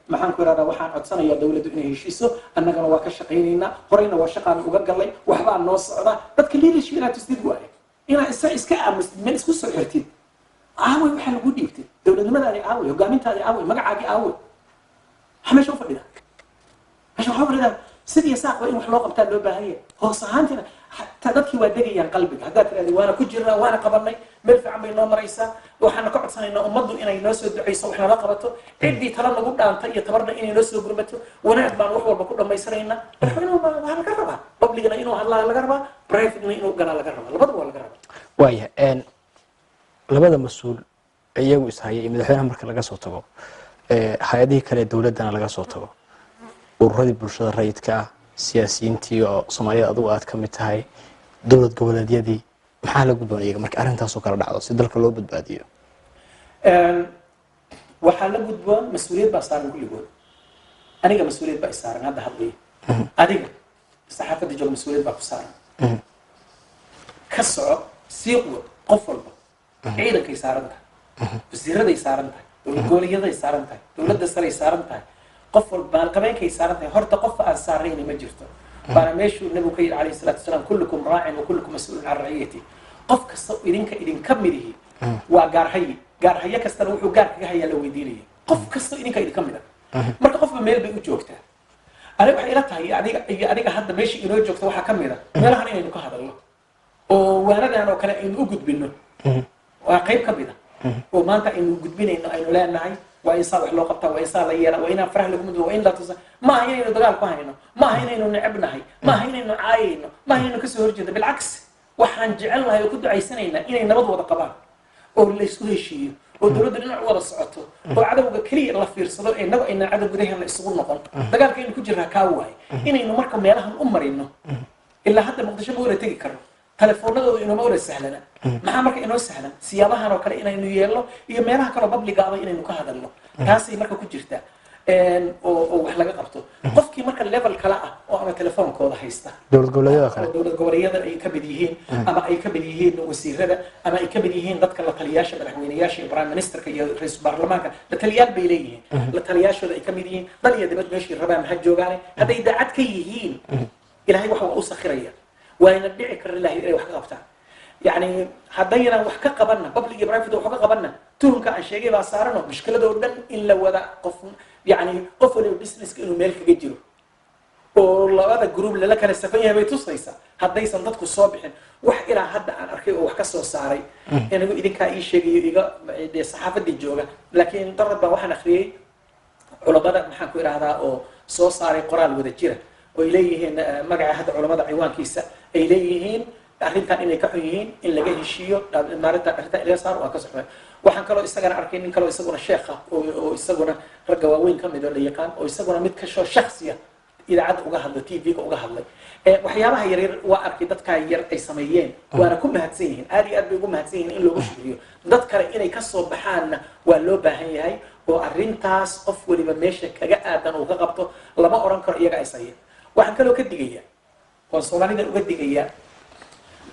maxaan ku ihahdaa, waxaan codsanayaa dowladdu inay heshiiso, annagana waa ka shaqaynaynaa, horeyna waa shaqaan uga galay, waxbaa noo socda. Dadka leadership inaad tustid waaye. Inaad isa iska aamustid, meel isku soo xirtid, aaway waxaa lagu dhiibtay? Dowladnimadaadii aaway? Hogaamintaadii aaway? Magacaagii aaway? Maxaa meesha u fadhida? Meesha waxaa fadhida Sidii saaqba in wax loo qabtaa loo baahan yahay. Hoos ahaantina xataa dadkii waa degayaan qalbiga. Haddaad tidhahdi waana ku jirnaa, waana qabanay, meel fiican bay noo maraysaa, waxaana ka codsanaynaa ummaddu inay noo soo ducayso, wax nala qabato, ciddii tala nagu dhaanta iyo tabarna inay noo soo gurmato, wanaag baan wax walba ku dhammaysanaynaa. Madaxweynuhu waxaa laga rabaa publicna inuu hadlaa laga rabaa, privatena inuu galaa laga rabaa, labadaba waa laga rabaa. Waaya, labada mas-uul iyagu ishaya iyo madaxweynaha marka laga soo tago, hay-adihii kale ee dowladdana laga soo tago, ururadii bulshada rayidka ah, siyaasiyiintii oo Soomaaliyada adigu aad ka mid tahay, dowlad goboleedyadii, maxaa la gudboon iyaga marka arrintaasoo kala dhacdo si dalka loo badbaadiyo? Waxaa la gudboon, mas-uuliyad baa saaran kulligood. Aniga mas-uuliyad baa isaaran hadda hadlaya, adiga saxaafadda jooga mas-uuliyad baa ku saaran. Ka soco siiqwa, qof walba ciidankay saaran tahay, wasiiraday saaran tahay, dowlad goboleedyaday saaran tahay, dowladda saray saaran tahay, qof walba maalqabeenkay saaran tahay. Horta qof aan saarayni ma jirto. Waana meeshuu nabigu ka yidhi calayhi salaatu wasalaam: "Kullukum raacin wa kullukum mas-uulun can raciyati." Qof kasta idinka idinka mid ihi waa gaarhaye, gaarhaye kastana wuxuu gaar kaga hayaa la weydiinaya. Qof kasta idinka idinka mid ah marka qofba meel bay u joogtaa. Aniga waxay ila tahay, adiga iyo adiga hadda meesha inoo joogta waxaa ka mid a meelahan inaynu ka hadalno oo waanadan oo kale aynu u gudbino. Waa qayb ka mid a oo maanta aynu gudbinayno, aynu leenahay waa in saa wax loo qabtaa, waa in saa la yeela, waa inaan faraha lagu muddo, waa in la tusa. Ma aha inaynu dagaal ku hayno, ma aha inaynu necebnahay, ma aha inaynu caayayno, ma aha inaynu kasoo horjeedo. Bilcaks, waxaan jecelnahay oo ku ducaysanaynaa inay nabad wada qabaan oo laysku heshiiyo oo dowladda dhinac u wada socoto oo cadowga keliya la fiirsado, ee innagu ayna cadow gudaheena isugu noqon. Dagaalka aynu ku jirnaa kaa waaye inaynu marka meelahan u marino. Ilaa hadda Muqdisho ma wada tegi karno, telefoonadooda inooma wada sahlana. Maxaa marka inoo sahlan? Siyaabahan oo kale inaynu yeelno iyo meelaha kaloo public-gaaba inaynu ka hadalno. Taasay marka ku jirtaa oo wax laga qabto. Qofkii marka level kale ah oo ama telefoonkooda haysta, dowlad goboleedyada kale, oo dowlad goboleedyada ay ka mid yihiin, ama ay ka mid yihiin wasiirada, ama ay ka mid yihiin dadka la taliyaasha madaxweyneyaasha iyo prime ministerka iyo ra-iisul baarlamaanka, la taliyaal bay leeyihiin, la taliyaashooda ay ka mid yihiin, dal iyo dibad meeshii rabaan ha joogaane, hadday daacad ka yihiin Ilaahay waxa waa u sakhiraya, waayna dhici kara Ilaahay inay wax ka qabtaan. Yani haddaynan wax ka qabanna, public iyo private wax ka qabanna, tuhunka aan sheegay baa saaranoo mushkiladoo dhan in la wada qof, yani qof waliba businesska inuu meel kaga jiro oo labada group lala kala safan yahay bay tusaysaa haddaysan dadku soo bixin. Wax ilaa hadda aan arkay oo wax ka soo saaray anigu idinkaa ii sheegayo iga dee saxaafadii jooga. Laakiin darad baa waxaan akhriyey culamada, maxaan ku idhahdaa, oo soo saaray qoraal wada jira oo ay leeyihiin magaca hadda culamada ciwaankiisa ay leeyihiin arrintan inay ka xun yihiin, in laga heshiiyo maalinta arrintan in laga saaro waa ka soxmay. Waxaan kaloo isagana arkay nin kaloo isaguna sheekh ah oo isaguna ragga waaweyn ka mid oo la yaqaan oo isaguna mid kashoo shaksiya idaacadda uga hadlay, TV-ga uga hadlay. Waxyaabaha yaryar waa arkay dadkaa yar ay sameeyeen, waana ku mahadsan yihiin, aad iyo aad bay ugu mahadsan yihiin. In loogu shukriyo dad kale inay kasoo baxaanna waa loo baahan yahay oo arrintaas qof waliba meesha kaga aadan uu ka qabto. Lama oran karo iyaga is haya. Waxaan kaloo ka digayaa oon Soomaalida uga digayaa,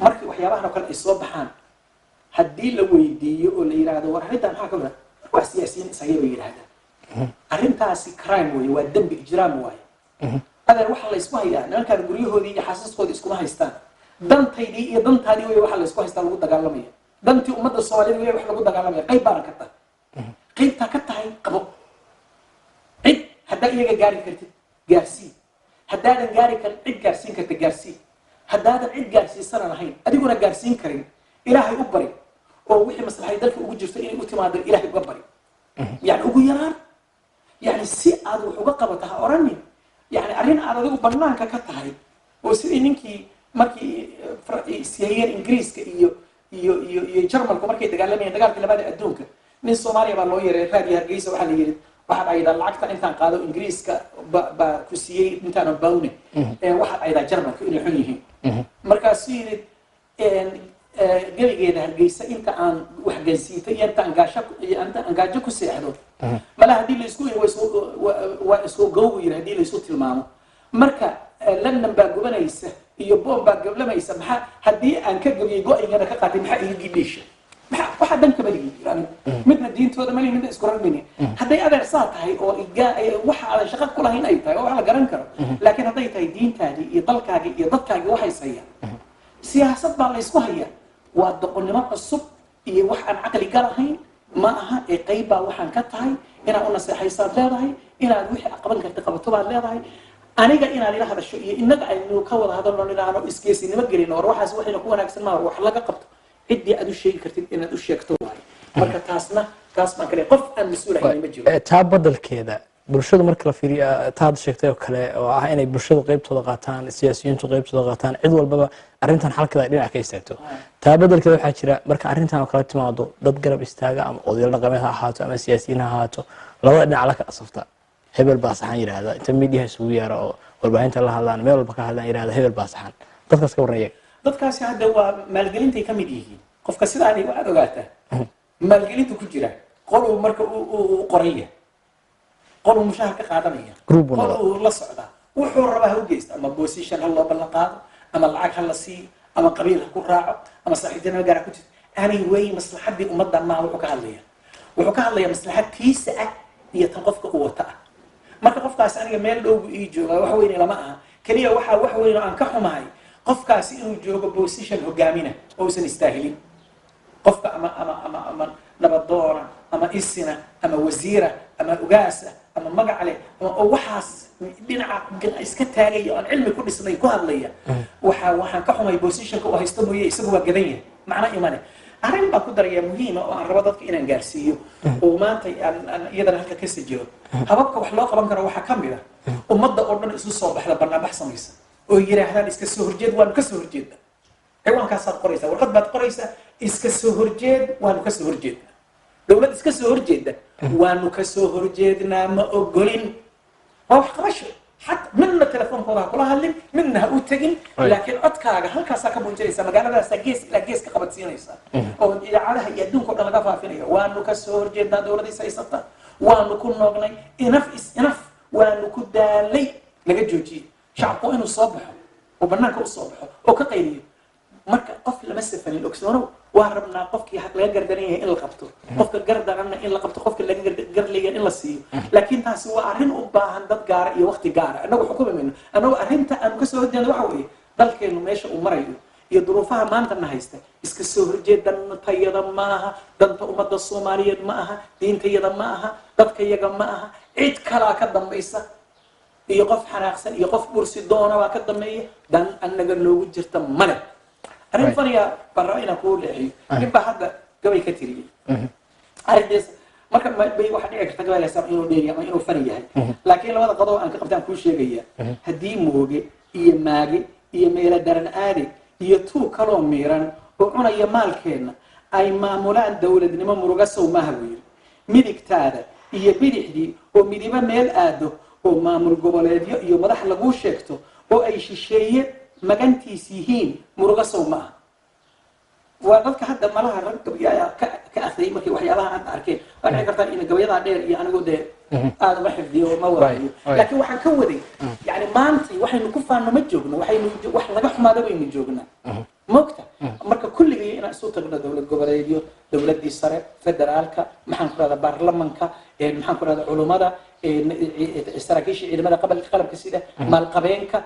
markii waxyaabahan oo kale ay soo baxaan, haddii la weydiiyo oo la yidhaahdo war arrintan maxaa ka mid ah, waa siyaasiyiin is haya bay yidhahdaan. Arrintaasi crime wey, waa dembi, ijraam waaye. Adeer, waxaa la isku hayaa nimankaan guryahoodii iyo xaasaskoodii iskuma haystaan. Dantaydii iyo dantaadii wey waxaa la isku haystaa lagu dagaalamaya. Dantii ummadda Soomaaliyeed wey wax lagu dagaalamaya. Qayb baana ka tahay, qaybtaa ka tahay qabo. Cid haddaa iyaga gaari kartid gaarsii, haddaadan gaari karin cid gaarsiin karta gaarsii, haddaadan cid gaarsiisana lahayn adiguna gaarsiin karin, Ilaahay u bari oo wixii maslaxay dalka ugu jirto inay u timaado Ilaahay uga bari. Yani ugu yaraan, yani si aad wax uga qabato ha oranin yani arrin aad adigu banaanka ka tahay oo sidii ninkii markii ishayeen Ingiriiska iyo Jarmalku markay dagaalamayeen dagaalkii labaad ee adduunka, nin Soomaaliya baa loo yeeray Raadiyo Hargeysa. Waxaa la yidhi waxaad aydaa lacagta intaan qaado Ingiriiska baa ku siiyey intaana bawne, waxaad aydaa Jarmalka inay xun yihiin. Markaasuu yidhi gebigeeda Hargeysa inta aan wax gansiitay iyo inta aan gaasho iyo inta aan gaajo ku seexdo mala haddii laisku waa isku gowgu yiri haddii laisku tilmaamo. Marka London baa gubanaysa iyo boom baa gablamaysa, maxaa haddii aan ka gabiyey go-aygana ka qaatay, maxaa iga gidhiisha, maxaa waxaa dan kama ligi anigu, midna diintooda mali, midna isku rarmini. Hadday adeer saa tahay oo waxa aadan shaqo ku lahayn ay tahay oo wax la garan karo, laakiin hadday tahay diintaadii iyo dalkaagii iyo dadkaagii waxay sayaan siyaasad baa laysku hayaa, waa doqonnimo cusub iyo wax aan caqli galahayn ma aha. Ee qayb baa waxaan ka tahay inaad u naseexaysaad leedahay, inaad wixii qaban karta qabato baad leedahay. Aniga inaad ila hadasho iyo innaga aynu ka wada hadalno, nidhaahno isgeesinimo gelino, war waxaas waxayna ku wanaagsan maaha, wax laga qabto, ciddii aad u sheegi kartid inaad u sheegto waaye. Marka taasna taas baan kale, qof aan mas-uul ahayn ma jiro. Taa badelkeeda bulshadu marka la fiiriyo, taa hadda sheegtay oo kale oo ah inay bulshadu qaybtooda qaataan, siyaasiyiintu qaybtooda qaataan, cid walbaba arrintan xalkeeda ay dhinac ka istaagto, taa badelkeeda waxaa jira marka arrintan oo kale timaado dad garab istaaga, ama odayaal dhaqameed ha ahaato ama siyaasiyiin ha ahaato, labada dhinac la kala safta, hebel baa saxan yidhaahda, inta miidiyaha isugu yeera oo warbaahinta la hadlaan, meel walba ka hadlaan, yidhahda hebel baa saxan. Dadkaas ka warran iyaga? Dadkaasi hadda waa maalgelintay ka mid yihiin. Qofka sidaani waxaad ogaataa maalgelintu ku jira qoluu marka u qoraya, qoluu mushahar ka qaadanaya, Group buu qol noqdaa. uu la socdaa, wuxuu rabaa ha u geysto, ama position ha loo ballan qaado, ama lacag ha la siiyo, ama qabiil ha ku raaco, ama saaxiibtinimo gaar ha ku jirto. Anyway, maslaxadii ummaddan maaha wuxuu ka hadlaya. Wuxuu ka hadlayaa maslaxad tiisa ah iyo tan qofka uu wata ah. Marka qofkaasi aniga meel dhow buu ii joogaa, wax weyne lama aha. Keliya waxaa wax weyn oo aan ka xumahay qofkaasi inuu joogo position hogaamina oo uusan istaahilin. Qofka ama nabadoona ama isina ama wasiira ama ugaasa ama magac leh ama oo waxaas dhinaca iska taagaya oo aan cilmi ku dhisnay ku hadlaya, waxaan ka xumay positionka uu haysto mooye, isagu waa gadan yahay, macna imane. Arrin baan ku daraya muhiima oo aan rabo dadka inaan gaarsiiyo oo maanta aan iyadana halka ka sijiro. Hababka wax loo qaban karo waxaa ka mid ah ummadda oo dhan isu soo baxda, banaanbax samaysa oo yidhaahdaan iska soo horjeed, waanu ka soo horjeedna. Ciwaankaasaad qoraysaa, warqad baad qoraysaa: iska soo horjeed, waanu ka soo horjeednaa dowlad iska soo horjeeda, waanu ka soo horjeednaa, ma ogolin. Waa wax qabasho. Xat midna telefoonkooda ha kula hadlin, midna ha u tegin, laakiin codkaaga halkaasaa ka muujinaysa, magaaladaasaa gees ilaa gees ka qabadsiinaysa oo idaacadaha iyo adduunka o dhan laga faafinaya: waanu ka soo horjeednaa dowladdiis haysata, waanu ku noognay, enough is enough, waanu ku daalay, laga joojiyey. Shacabku waa inuu soo baxo oo banaanka u soo baxo oo ka qayliyo. Marka qof lama safanin, ogsoonow, waa rabnaa qofkii laga gardaran yahay in la qabto, qofka gardaranna in la qabto, qofka laga garleeya in la siiyo, laakiin taasi waa arrin u baahan dad gaara iyo waqti gaara. Annagu xukumi mayno. Annagu arrinta aanu kasoo horjeedno waxa weeye dalkeenu meesha uu marayo iyo duruufaha maanta na haysta. Iska soo horjeed dantayada ma aha, danta ummadda Soomaaliyeed ma aha, diintayada ma aha, dadkayaga ma aha. Cid kalaa ka dambaysa iyo qof xanaaqsan iyo qof bursi doona baa ka dambeeya, dan annaga noogu jirta male. Arrin faniya baan rabaa inaan kuu leexiyo. Nin baa hadda gabay ka tiriyey arrintaas. Marka bay waxaa dhici karta gabaygaas ama inuu dheer yahay ama inuu fani yahay, laakiin labada qodob aan ka qabtaan kuu sheegaya. Haddii mooge iyo maage iyo meelo daran aade iyo tuug kaloo miiran oo cunaya maalkeenna ay maamulaan dowladnimo, muruga sow maaha, buu yidhi. Midigtaada iyo bidixdii oo midibo meel aado oo maamul goboleedyo iyo madax laguu sheegto oo ay shisheeye magantiis yihiin, muruga sow ma aha. Waa dadka hadda malaha rag gabayaa ka akhriyay markay waxyaabaha hadda arkeen. Waa dhici kartaa in gabayadaa dheer iyo anigu dee aada uma xifdiyo, ma wadayo, laakiin waxaan ka waday yani maanta waxaynu ku faanno ma joogno, waxaynu wax laga xumaado baynu joognaa, mogta. Marka kulligay inaan isu tagno, dowlad goboleedyo, dowladdii sare, federaalka, maxaan ku rahdaa, baarlamanka, maxaan ku rahdaa, culummada, saraakiisha ciidamada qalabka sida, maalqabeenka,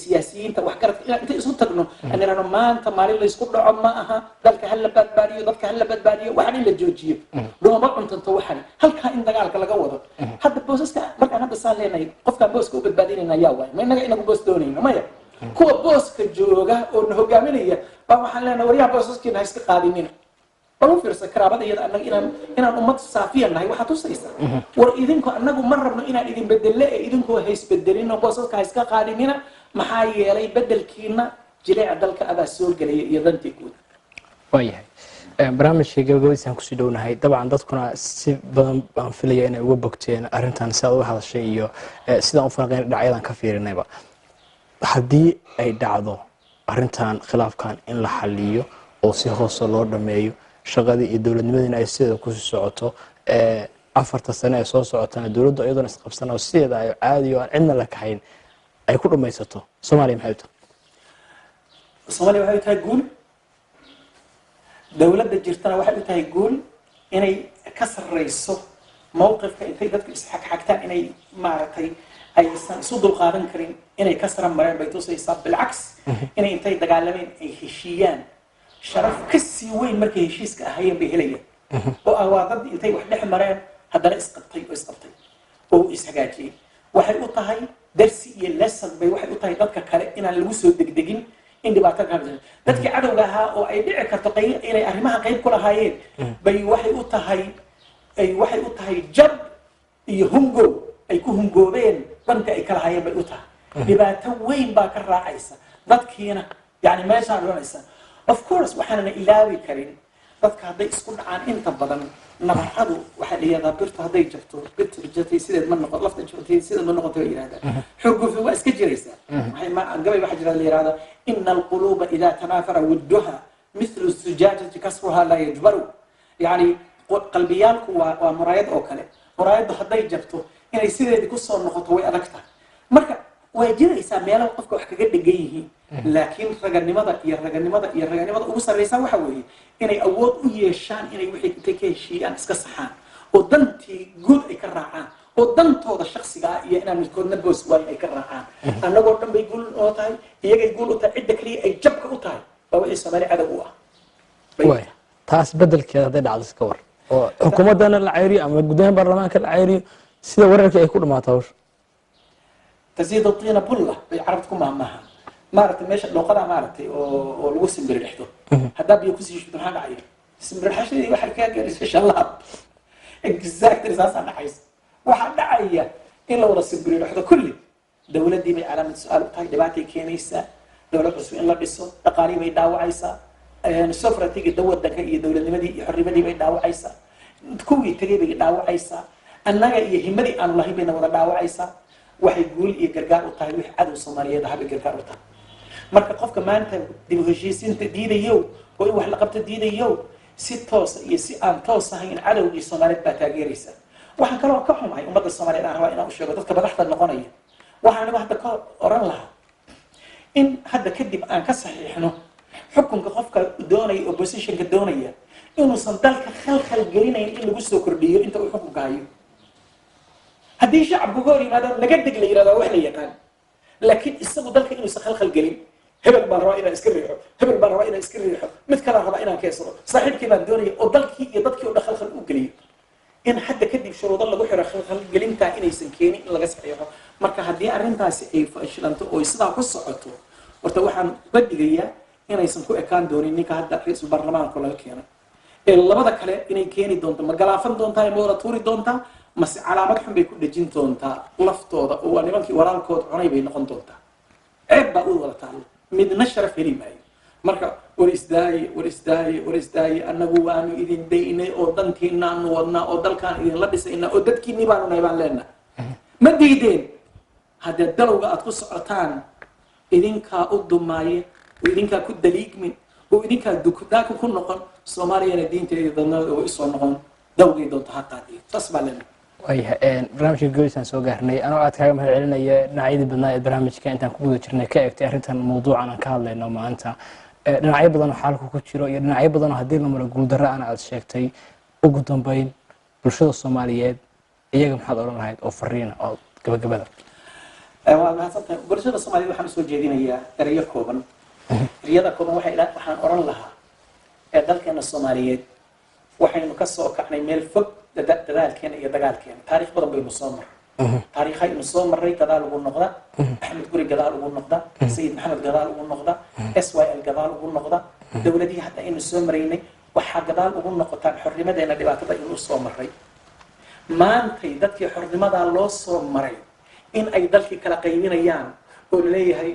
siyaasiyiinta, waxgaradka, inaan inta isu tagno aan idhahno maanta maalin laysku dhaco ma aha, dalka ha la badbaadiyo, dadka ha la badbaadiyo, waxan in la joojiyo, dhooma cuntanto waxan halkaa in dagaalka laga wado. Hadda boosaska markaan hadda saan leenahay, qofkaan booska u badbaadinayna yaa waay? Ma innaga inagu boos doonayno? Maya, kuwa booska jooga oo na hogaaminaya baa waxaan leenahay waryaha boosaskiina ha iska qaadinina. Bal u fiirsa karaabada iyada, annaga inaan ummad saafiya nahay waxaa tusaysa: war idinku, annagu ma rabno inaan idin bedelle ee idinkoo haysbedelin oo boosaska ha iska qaadinina, maxaa yeelay bedelkiina jileeca dalka abaa soo gelaya iyo dantii guud. Waayahay, barnaamijka gabagabadiisaan kusii dhownahay. Dabcan dadkuna si badan baan filaya inay uga bogteen arrintan si aad uga hadashay iyo sidaan u falanqeyn dhinacyadan ka fiirinayba. Haddii ay dhacdo arrintan khilaafkan in la xaliyo oo si hoose loo dhameeyo, shaqadii iyo dowladnimadiina ay sideeda kusii socoto, 4ta sane ee soo socotana dowladdu iyadoona isqabsan oo sideeda ay caadi oo aan cidna la kaxayn ay ku dhamaysato, Soomaaliya maxay u tahay? Soomaaliya waxay u tahay guul, dowladda jirtana waxay u tahay guul inay ka sarreyso mowqifka intay dadku isxagxagtaan inay maaragtay aysan isu dulqaadan karin, inay ka sara mareen bay tusaysaa. Bilcaks, inay intay dagaalameen ay heshiiyaan, sharaf ka sii weyn markay heshiiska ahaayeen bay helayaan, oo ah waa dad intay wax dhex mareen haddana isqabtay oo isqabtay oo ishagaajiyey. Waxay u tahay darsi iyo lesson bay waxay u tahay dadka kale inaan lagu soo degdegin in dhibaato ka jirto. Dadkii cadowga ahaa oo ay dhici karto inay arrimaha qayb ku lahaayeen bay waxay u tahay ay waxay u tahay jab iyo hungow ay ku hungoobeen dhanka ay kala hayeen bay u tahay. Dhibaato weyn baa ka raacaysa dadkiina, yani meeshaan odhanaysa. Of course, waxaanana ilaawi karin dadka hadday isku dhacaan inta badan nabaradu waxaa la yidhahdaa birtu hadday jabto, birtu jabtay sideed ma noqon, lafta jabtay sideed ma noqoto bay yidhahdaa. Xurgufi waa iska jiraysaa. Waxay ma gabay waxaa jira la yidhahdaa: "Ina alquluuba idaa tanaafara wudduha mithlu sujaajati kasruha laa yajbaru." Yani qalbiyaalku waa muraayad oo kale. Muraayaddu hadday jabto, inay sideedii kusoo noqoto way adag tahay. Marka way jiraysaa meelaha qofka wax kaga dhegan yihiin, laakiin raganimada iyo raganimada iyo raganimada ugu sarreysa waxa weeye inay awood u yeeshaan inay wixii intay ka heshiiyaan iska saxaan oo dantii guud ay ka raacaan oo dantooda shaksiga ah iyo inaan midkoodna boos waayo ay ka raacaan. Annagoo dhan bay guul oo tahay, iyagay guul u tahay. Cidda kaliya ay jabka u tahay waa wixii Soomaali cadow u ah. Waay, taas bedelkeeda hadday dhacdo iska war oo xukuumaddana la ceyriyo ama guddoomiyaha baarlamaanka la ceyriyo, sida wararkii ay ku dhamaato hawsha? "Taziidu tiina bulla" bay carabta ku mahmaha. Maaragtay, meesha dhooqada maaragtay oo lagu simbirixdo haddaa biyo kusii shubto, maxaa dhacaya? Simbirixashadii waxay kaa gaaraysa shalaab. Exactly saasaa dhacaysa. Waxaa dhacaya in la wada simbirixdo kulli. Dowladdii bay calaamad su-aal u tahay, dhibaatay keenaysaa, dowlad cusub in la dhiso, dhaqaalihii bay dhaawacaysaa, sovereignty wadanka iyo dowladnimadii iyo xornimadii bay dhaawacaysaa, kuwii tegay bay dhaawacaysaa, annaga iyo himadii aanu lahayn bayna wada dhaawacaysaa. Waxay guul iyo gargaar u tahay wixii cadow Soomaaliyeed ahaa bay gargaar u tahay. Marka qofka maanta dib u heshiisiinta diidayow oo in wax la qabto diidayow, si toosa iyo si aan toos ahayn cadowgii Soomaaliyeed baa taageeraysa. Waxaan kaloo ka xumahay ummadda Soomaaliyeed aan rabaa inaan u sheego, dadka madaxda noqonaya, waxaan anigu hadda ka oran lahaa in hadda kadib aan ka saxiixno xukunka qofka doonaya, oppositionka doonaya, inuusan dalka khalkhal gelinayn in lagu soo kordhiyo inta uu xukunka hayo. Haddii shacabku ka hor yimaado, naga deg la yirahdo, waa wax la yaqaan, laakiin isagu dalka inuusan khalkhal gelin. Hebel baan rabaa inaan iska riixo, hebel baan rabaa inaan iska riixo, mid kalaan rabaa inaan keensado, saaxiibkii baan doonaya, oo dalkii iyo dadkii oo dhan khalkhal u geliyo, in hadda kadib shuruudo lagu xiro khalkhal gelintaa inaysan keenin in laga saxiixo. Marka haddii arrintaasi ay fashilanto oo sidaa ku socoto, horta waxaan uga digayaa inaysan ku ekaan doonin ninka hadda ra-iisul baarlamaanka laga keenay ee labada kale inay keeni doonto. Ma galaafan doontaa, ma wada tuuri doontaa, mase calaamad xun bay ku dhejin doontaa laftooda oo waa nimankii walaalkood cunay bay noqon doontaa? Ceeb baa u wada taalla, midna sharaf heli maayo. Marka war isdaaye, war isdaaye, war isdaaye. Annagu waanu idin daynay oo dantiinaanu wadnaa oo dalkaan idinla dhisaynaa oo dadkiinii baanu nahay baan leenahay. Ma diideen? Haddee dalowga aad ku socotaan idinkaa u dumaaye oo idinkaa ku daliigmin oo idinkaa dukdaaka ku noqon. Soomaaliyana diinteeda dadnimada way usoo noqon, dawgay doonto ha qaadiyo. Saas baa leenahay. Waayahay, barnaamijka goysaan soo gaarnay. Anoo aad kaaga mahad celinaya dhinacyadii badnaa ee barnaamijka intaan ku guda jirnay ka eegtay arrintan mawduucan aan ka hadlayno maanta, dhinacyo badan oo xaalku ku jiro iyo dhinacyo badan oo haddii la maro guuldarro ana aad sheegtay. Ugu dambeyn, bulshada Soomaaliyeed iyaga maxaad odhan lahayd oo fariina oo gabagabada? Waa mahadsantahay. Bulshada Soomaaliyeed waxaan usoo jeedinayaa erayo kooban. Ereyada kooban waxaan oran lahaa ee dalkeena Soomaaliyeed waxaynu ka soo kacnay meel fog. Dadaalkeena iyo dagaalkeena taariikh badan baynu soo marray, taariikhaynu soo marray. Gadaal ugu noqda Axmed Guri, gadaal ugu noqda Sayid Maxamed, gadaal ugu noqda SYL, gadaal ugu noqda dowladihii hadda aynu soo maraynay. Waxaa gadaal ugu noqotaan xornimadeena, dhibaatada aynu soo marray. Maantay dadkii xornimadaa loo soo maray in ay dalkii kala qaybinayaan oo laleeyahay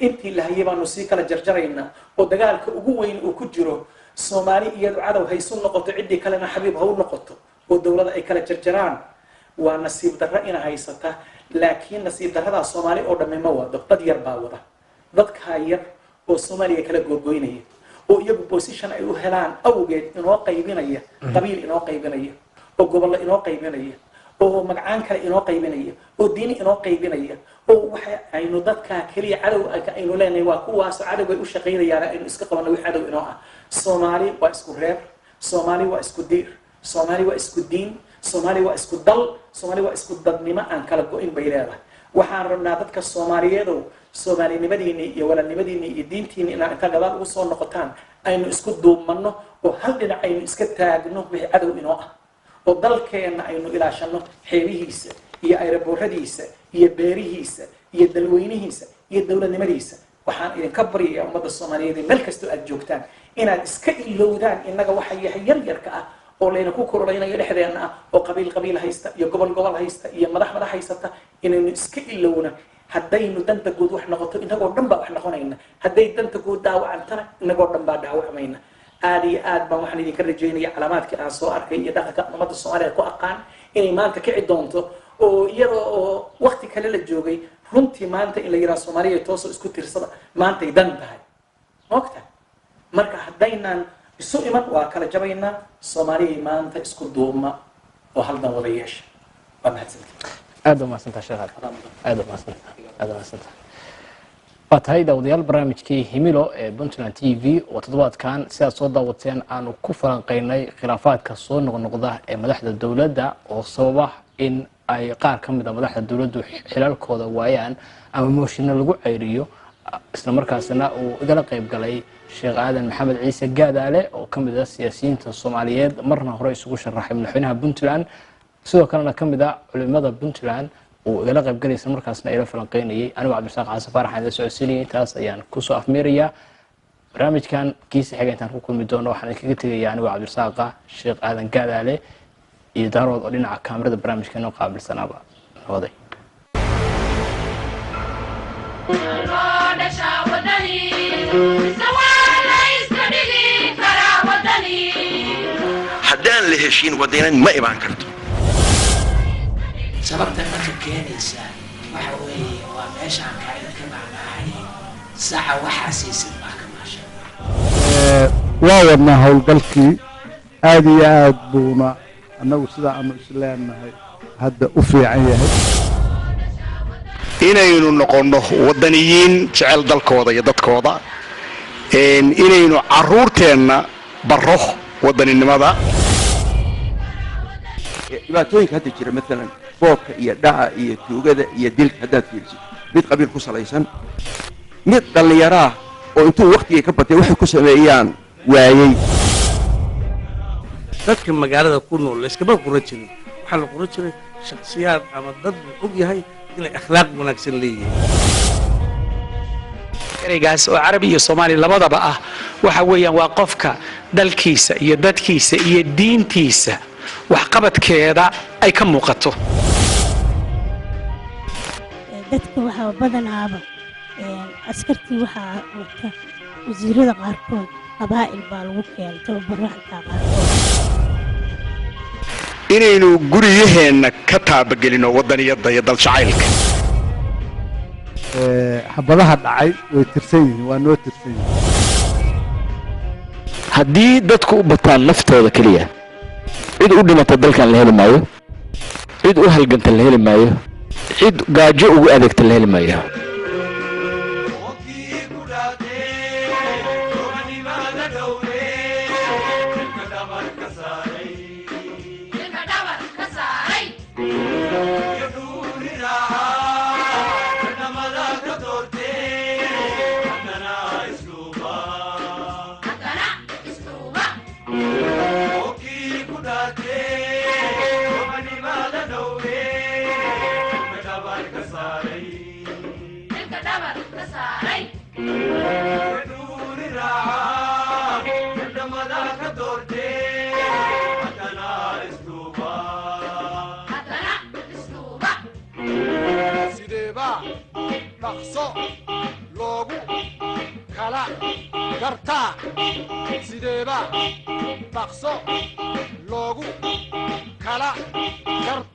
intii la hayay baanu sii kala jarjaraynaa oo dagaalka ugu weyn uu ku jiro Soomaali iyadu cadow haysu noqoto, ciddii kalena xabiib ha u noqoto, oo dowladda ay kala jarjaraan, waa nasiib darro ina haysata. Laakiin nasiib darradaa Soomaali oo dhammi ma wado, dad yar baa wada. Dadkaa yar oo Soomaaliya kala googoynaya oo iyagu position ay u helaan awgeed inoo qaybinaya, qabiil inoo qaybinaya oo gobollo inoo qaybinaya oo magacaan kale inoo qaybinaya oo diini inoo qaybinaya, oo waxa aynu dadkaa keliya cadow aynu leenahay waa kuwaasoo cadowgay u shaqaynayaan. Aynu iska qabanno wix cadow inoo ah. Soomaali waa isku reer, Soomaali waa isku diir, Soomaali waa isku diin, Soomaali waa isku dal, Soomaali waa isku dadnimo aan kala go-in bay leedahay. Waxaan rabnaa dadka Soomaaliyeedow, Soomaalinimadiinni iyo walaalnimadiinni iyo diintiinni inaan intaa gadaal ugu soo noqotaan, aynu isku duumanno oo hal dhinac aynu iska taagno wixii cadow inoo ah, oo dalkeenna aynu ilaashano xeebihiisa Iyo ayrabooradiisa iyo beerihiisa iyo dalweynihiisa iyo dowladnimadiisa. Waxaan idinka baryayaa, ummadda Soomaaliyeed ee meel kastoo aad joogtaan, inaad iska ilowdaan innaga waxa yahay yar yarka ah oo layna ku korolaynayo dhexdeenna ah, oo qabiil qabiil haysta iyo gobol gobol haysta iyo madax madax haysata, inaynu iska ilowna. Haddaynu danta guud wax noqoto, inagoo dhan baa wax noqonayna. Hadday danta guud dhaawacantana, inagoo dhan baa dhaawacmayna. Aad iyo aad baan waxaan idinka rajaynaya, calaamaadkii aan soo arkay iyo dhaqanka ummadda Soomaaliya ku aqaan, inay maanta kici doonto, oo iyadoo oo wakti kale la joogay runtii maanta in la yidhaha Soomaaliya toosoo isku tirsada maantay dan tahay, maogta. Marka haddaynaan isu iman, waa kala jabaynaa. Soomaaliya maanta isku duubma oo haldan wada yeesha. Waa mahadsantii. Aad umahadsantaa, sheekh. Aad umahadsantaa, aad umahadsantaa. Waa tahay, daawadayaal, barnaamijkii Himilo ee Puntland TV oo toddobaadkan sidaad soo daawateen aanu ku falanqeynay khilaafaadka soo noqnoqda ee madaxda dowladda oo sababa in ay qaar ka mid a madaxda dowladdu xilalkooda waayaan ama mooshinno lagu ceyriyo, isla markaasna uu igala qayb galay Sheekh Aadan Maxamed Ciise Gaadaale oo ka mid ah siyaasiyiinta Soomaaliyeed, marna hore isugu sharaxay madaxweynaha Puntland, sidoo kalena ka mid ah culimada Puntland uu igala qayb galay, isla markaasna ila falanqeynayay. Anigoo Cabdirasaaq Xasan Faarax aan ila socodsiinayay. Intaas ayaan kusoo afmeerayaa barnaamijkan. Kiisa xiga intaan ku kulmi doono, waxaan idinkaga tegayaa anigoo Cabdirasaaqa, Sheekh Aadan Gaadaale iyo Daarood oo dhinaca kaamirada barnaamijka inoo qaabilsanaaba. Nabaday. Haddaan la heshiin, waddaynad ma imaan karto. Sababta marka keenaysa waxa weeye, waa meeshaan kaa idinka macnaahay, saca waxaa siisid baa ka maasha. Waa wadnaa howlgalkii, aad iyo aad buuna annagu sidaa aanu isleenahay hadda u fiican yahay. Inaynu noqonno waddaniyiin jecel dalkooda iyo dadkooda, inaynu carruurteenna barro waddaninimada. Dhibaatooyinka hadda jira, maalan boobka iyo dhaca iyo tuugada iyo dilka, haddaad fiirisid, mid qabiil ku salaysan, mid dhallinyaraah oo intuu waktigii ka batay waxay ku sameeyaan waayey. Dadka magaalada ku nool layskama qoran jirin. Waxaa la qoran jiray shaksiyaad ama dad la og yahay inay akhlaaq wanaagsan leeyihiin. Ereygaas oo Carabi iyo Soomaali labadaba ah waxa weeyaan waa qofka dalkiisa iyo dadkiisa iyo diintiisa waxqabadkeeda ay ka muuqato. Dadka waxaa badanaaba askartii waxaa wata wasiirada qaarkood, qabaa'il baa lagu keenay tababaro xataa qaarkood. Inaynu guryaheenna ka taabagelino waddaniyadda iyo daljacaylka. Xabadaha dhacay way tirsan yihiin, waa noo tirsan yihiin. Haddii dadku u bataan naftooda keliya, cid u dhimata dalkan la heli maayo, cid u halganta la heli maayo, cid gaajo ugu adeegta la heli maayo. Sideebaa dhaqso loogu kala gartaa? Sideebaa dhaqso loogu kala gartaa?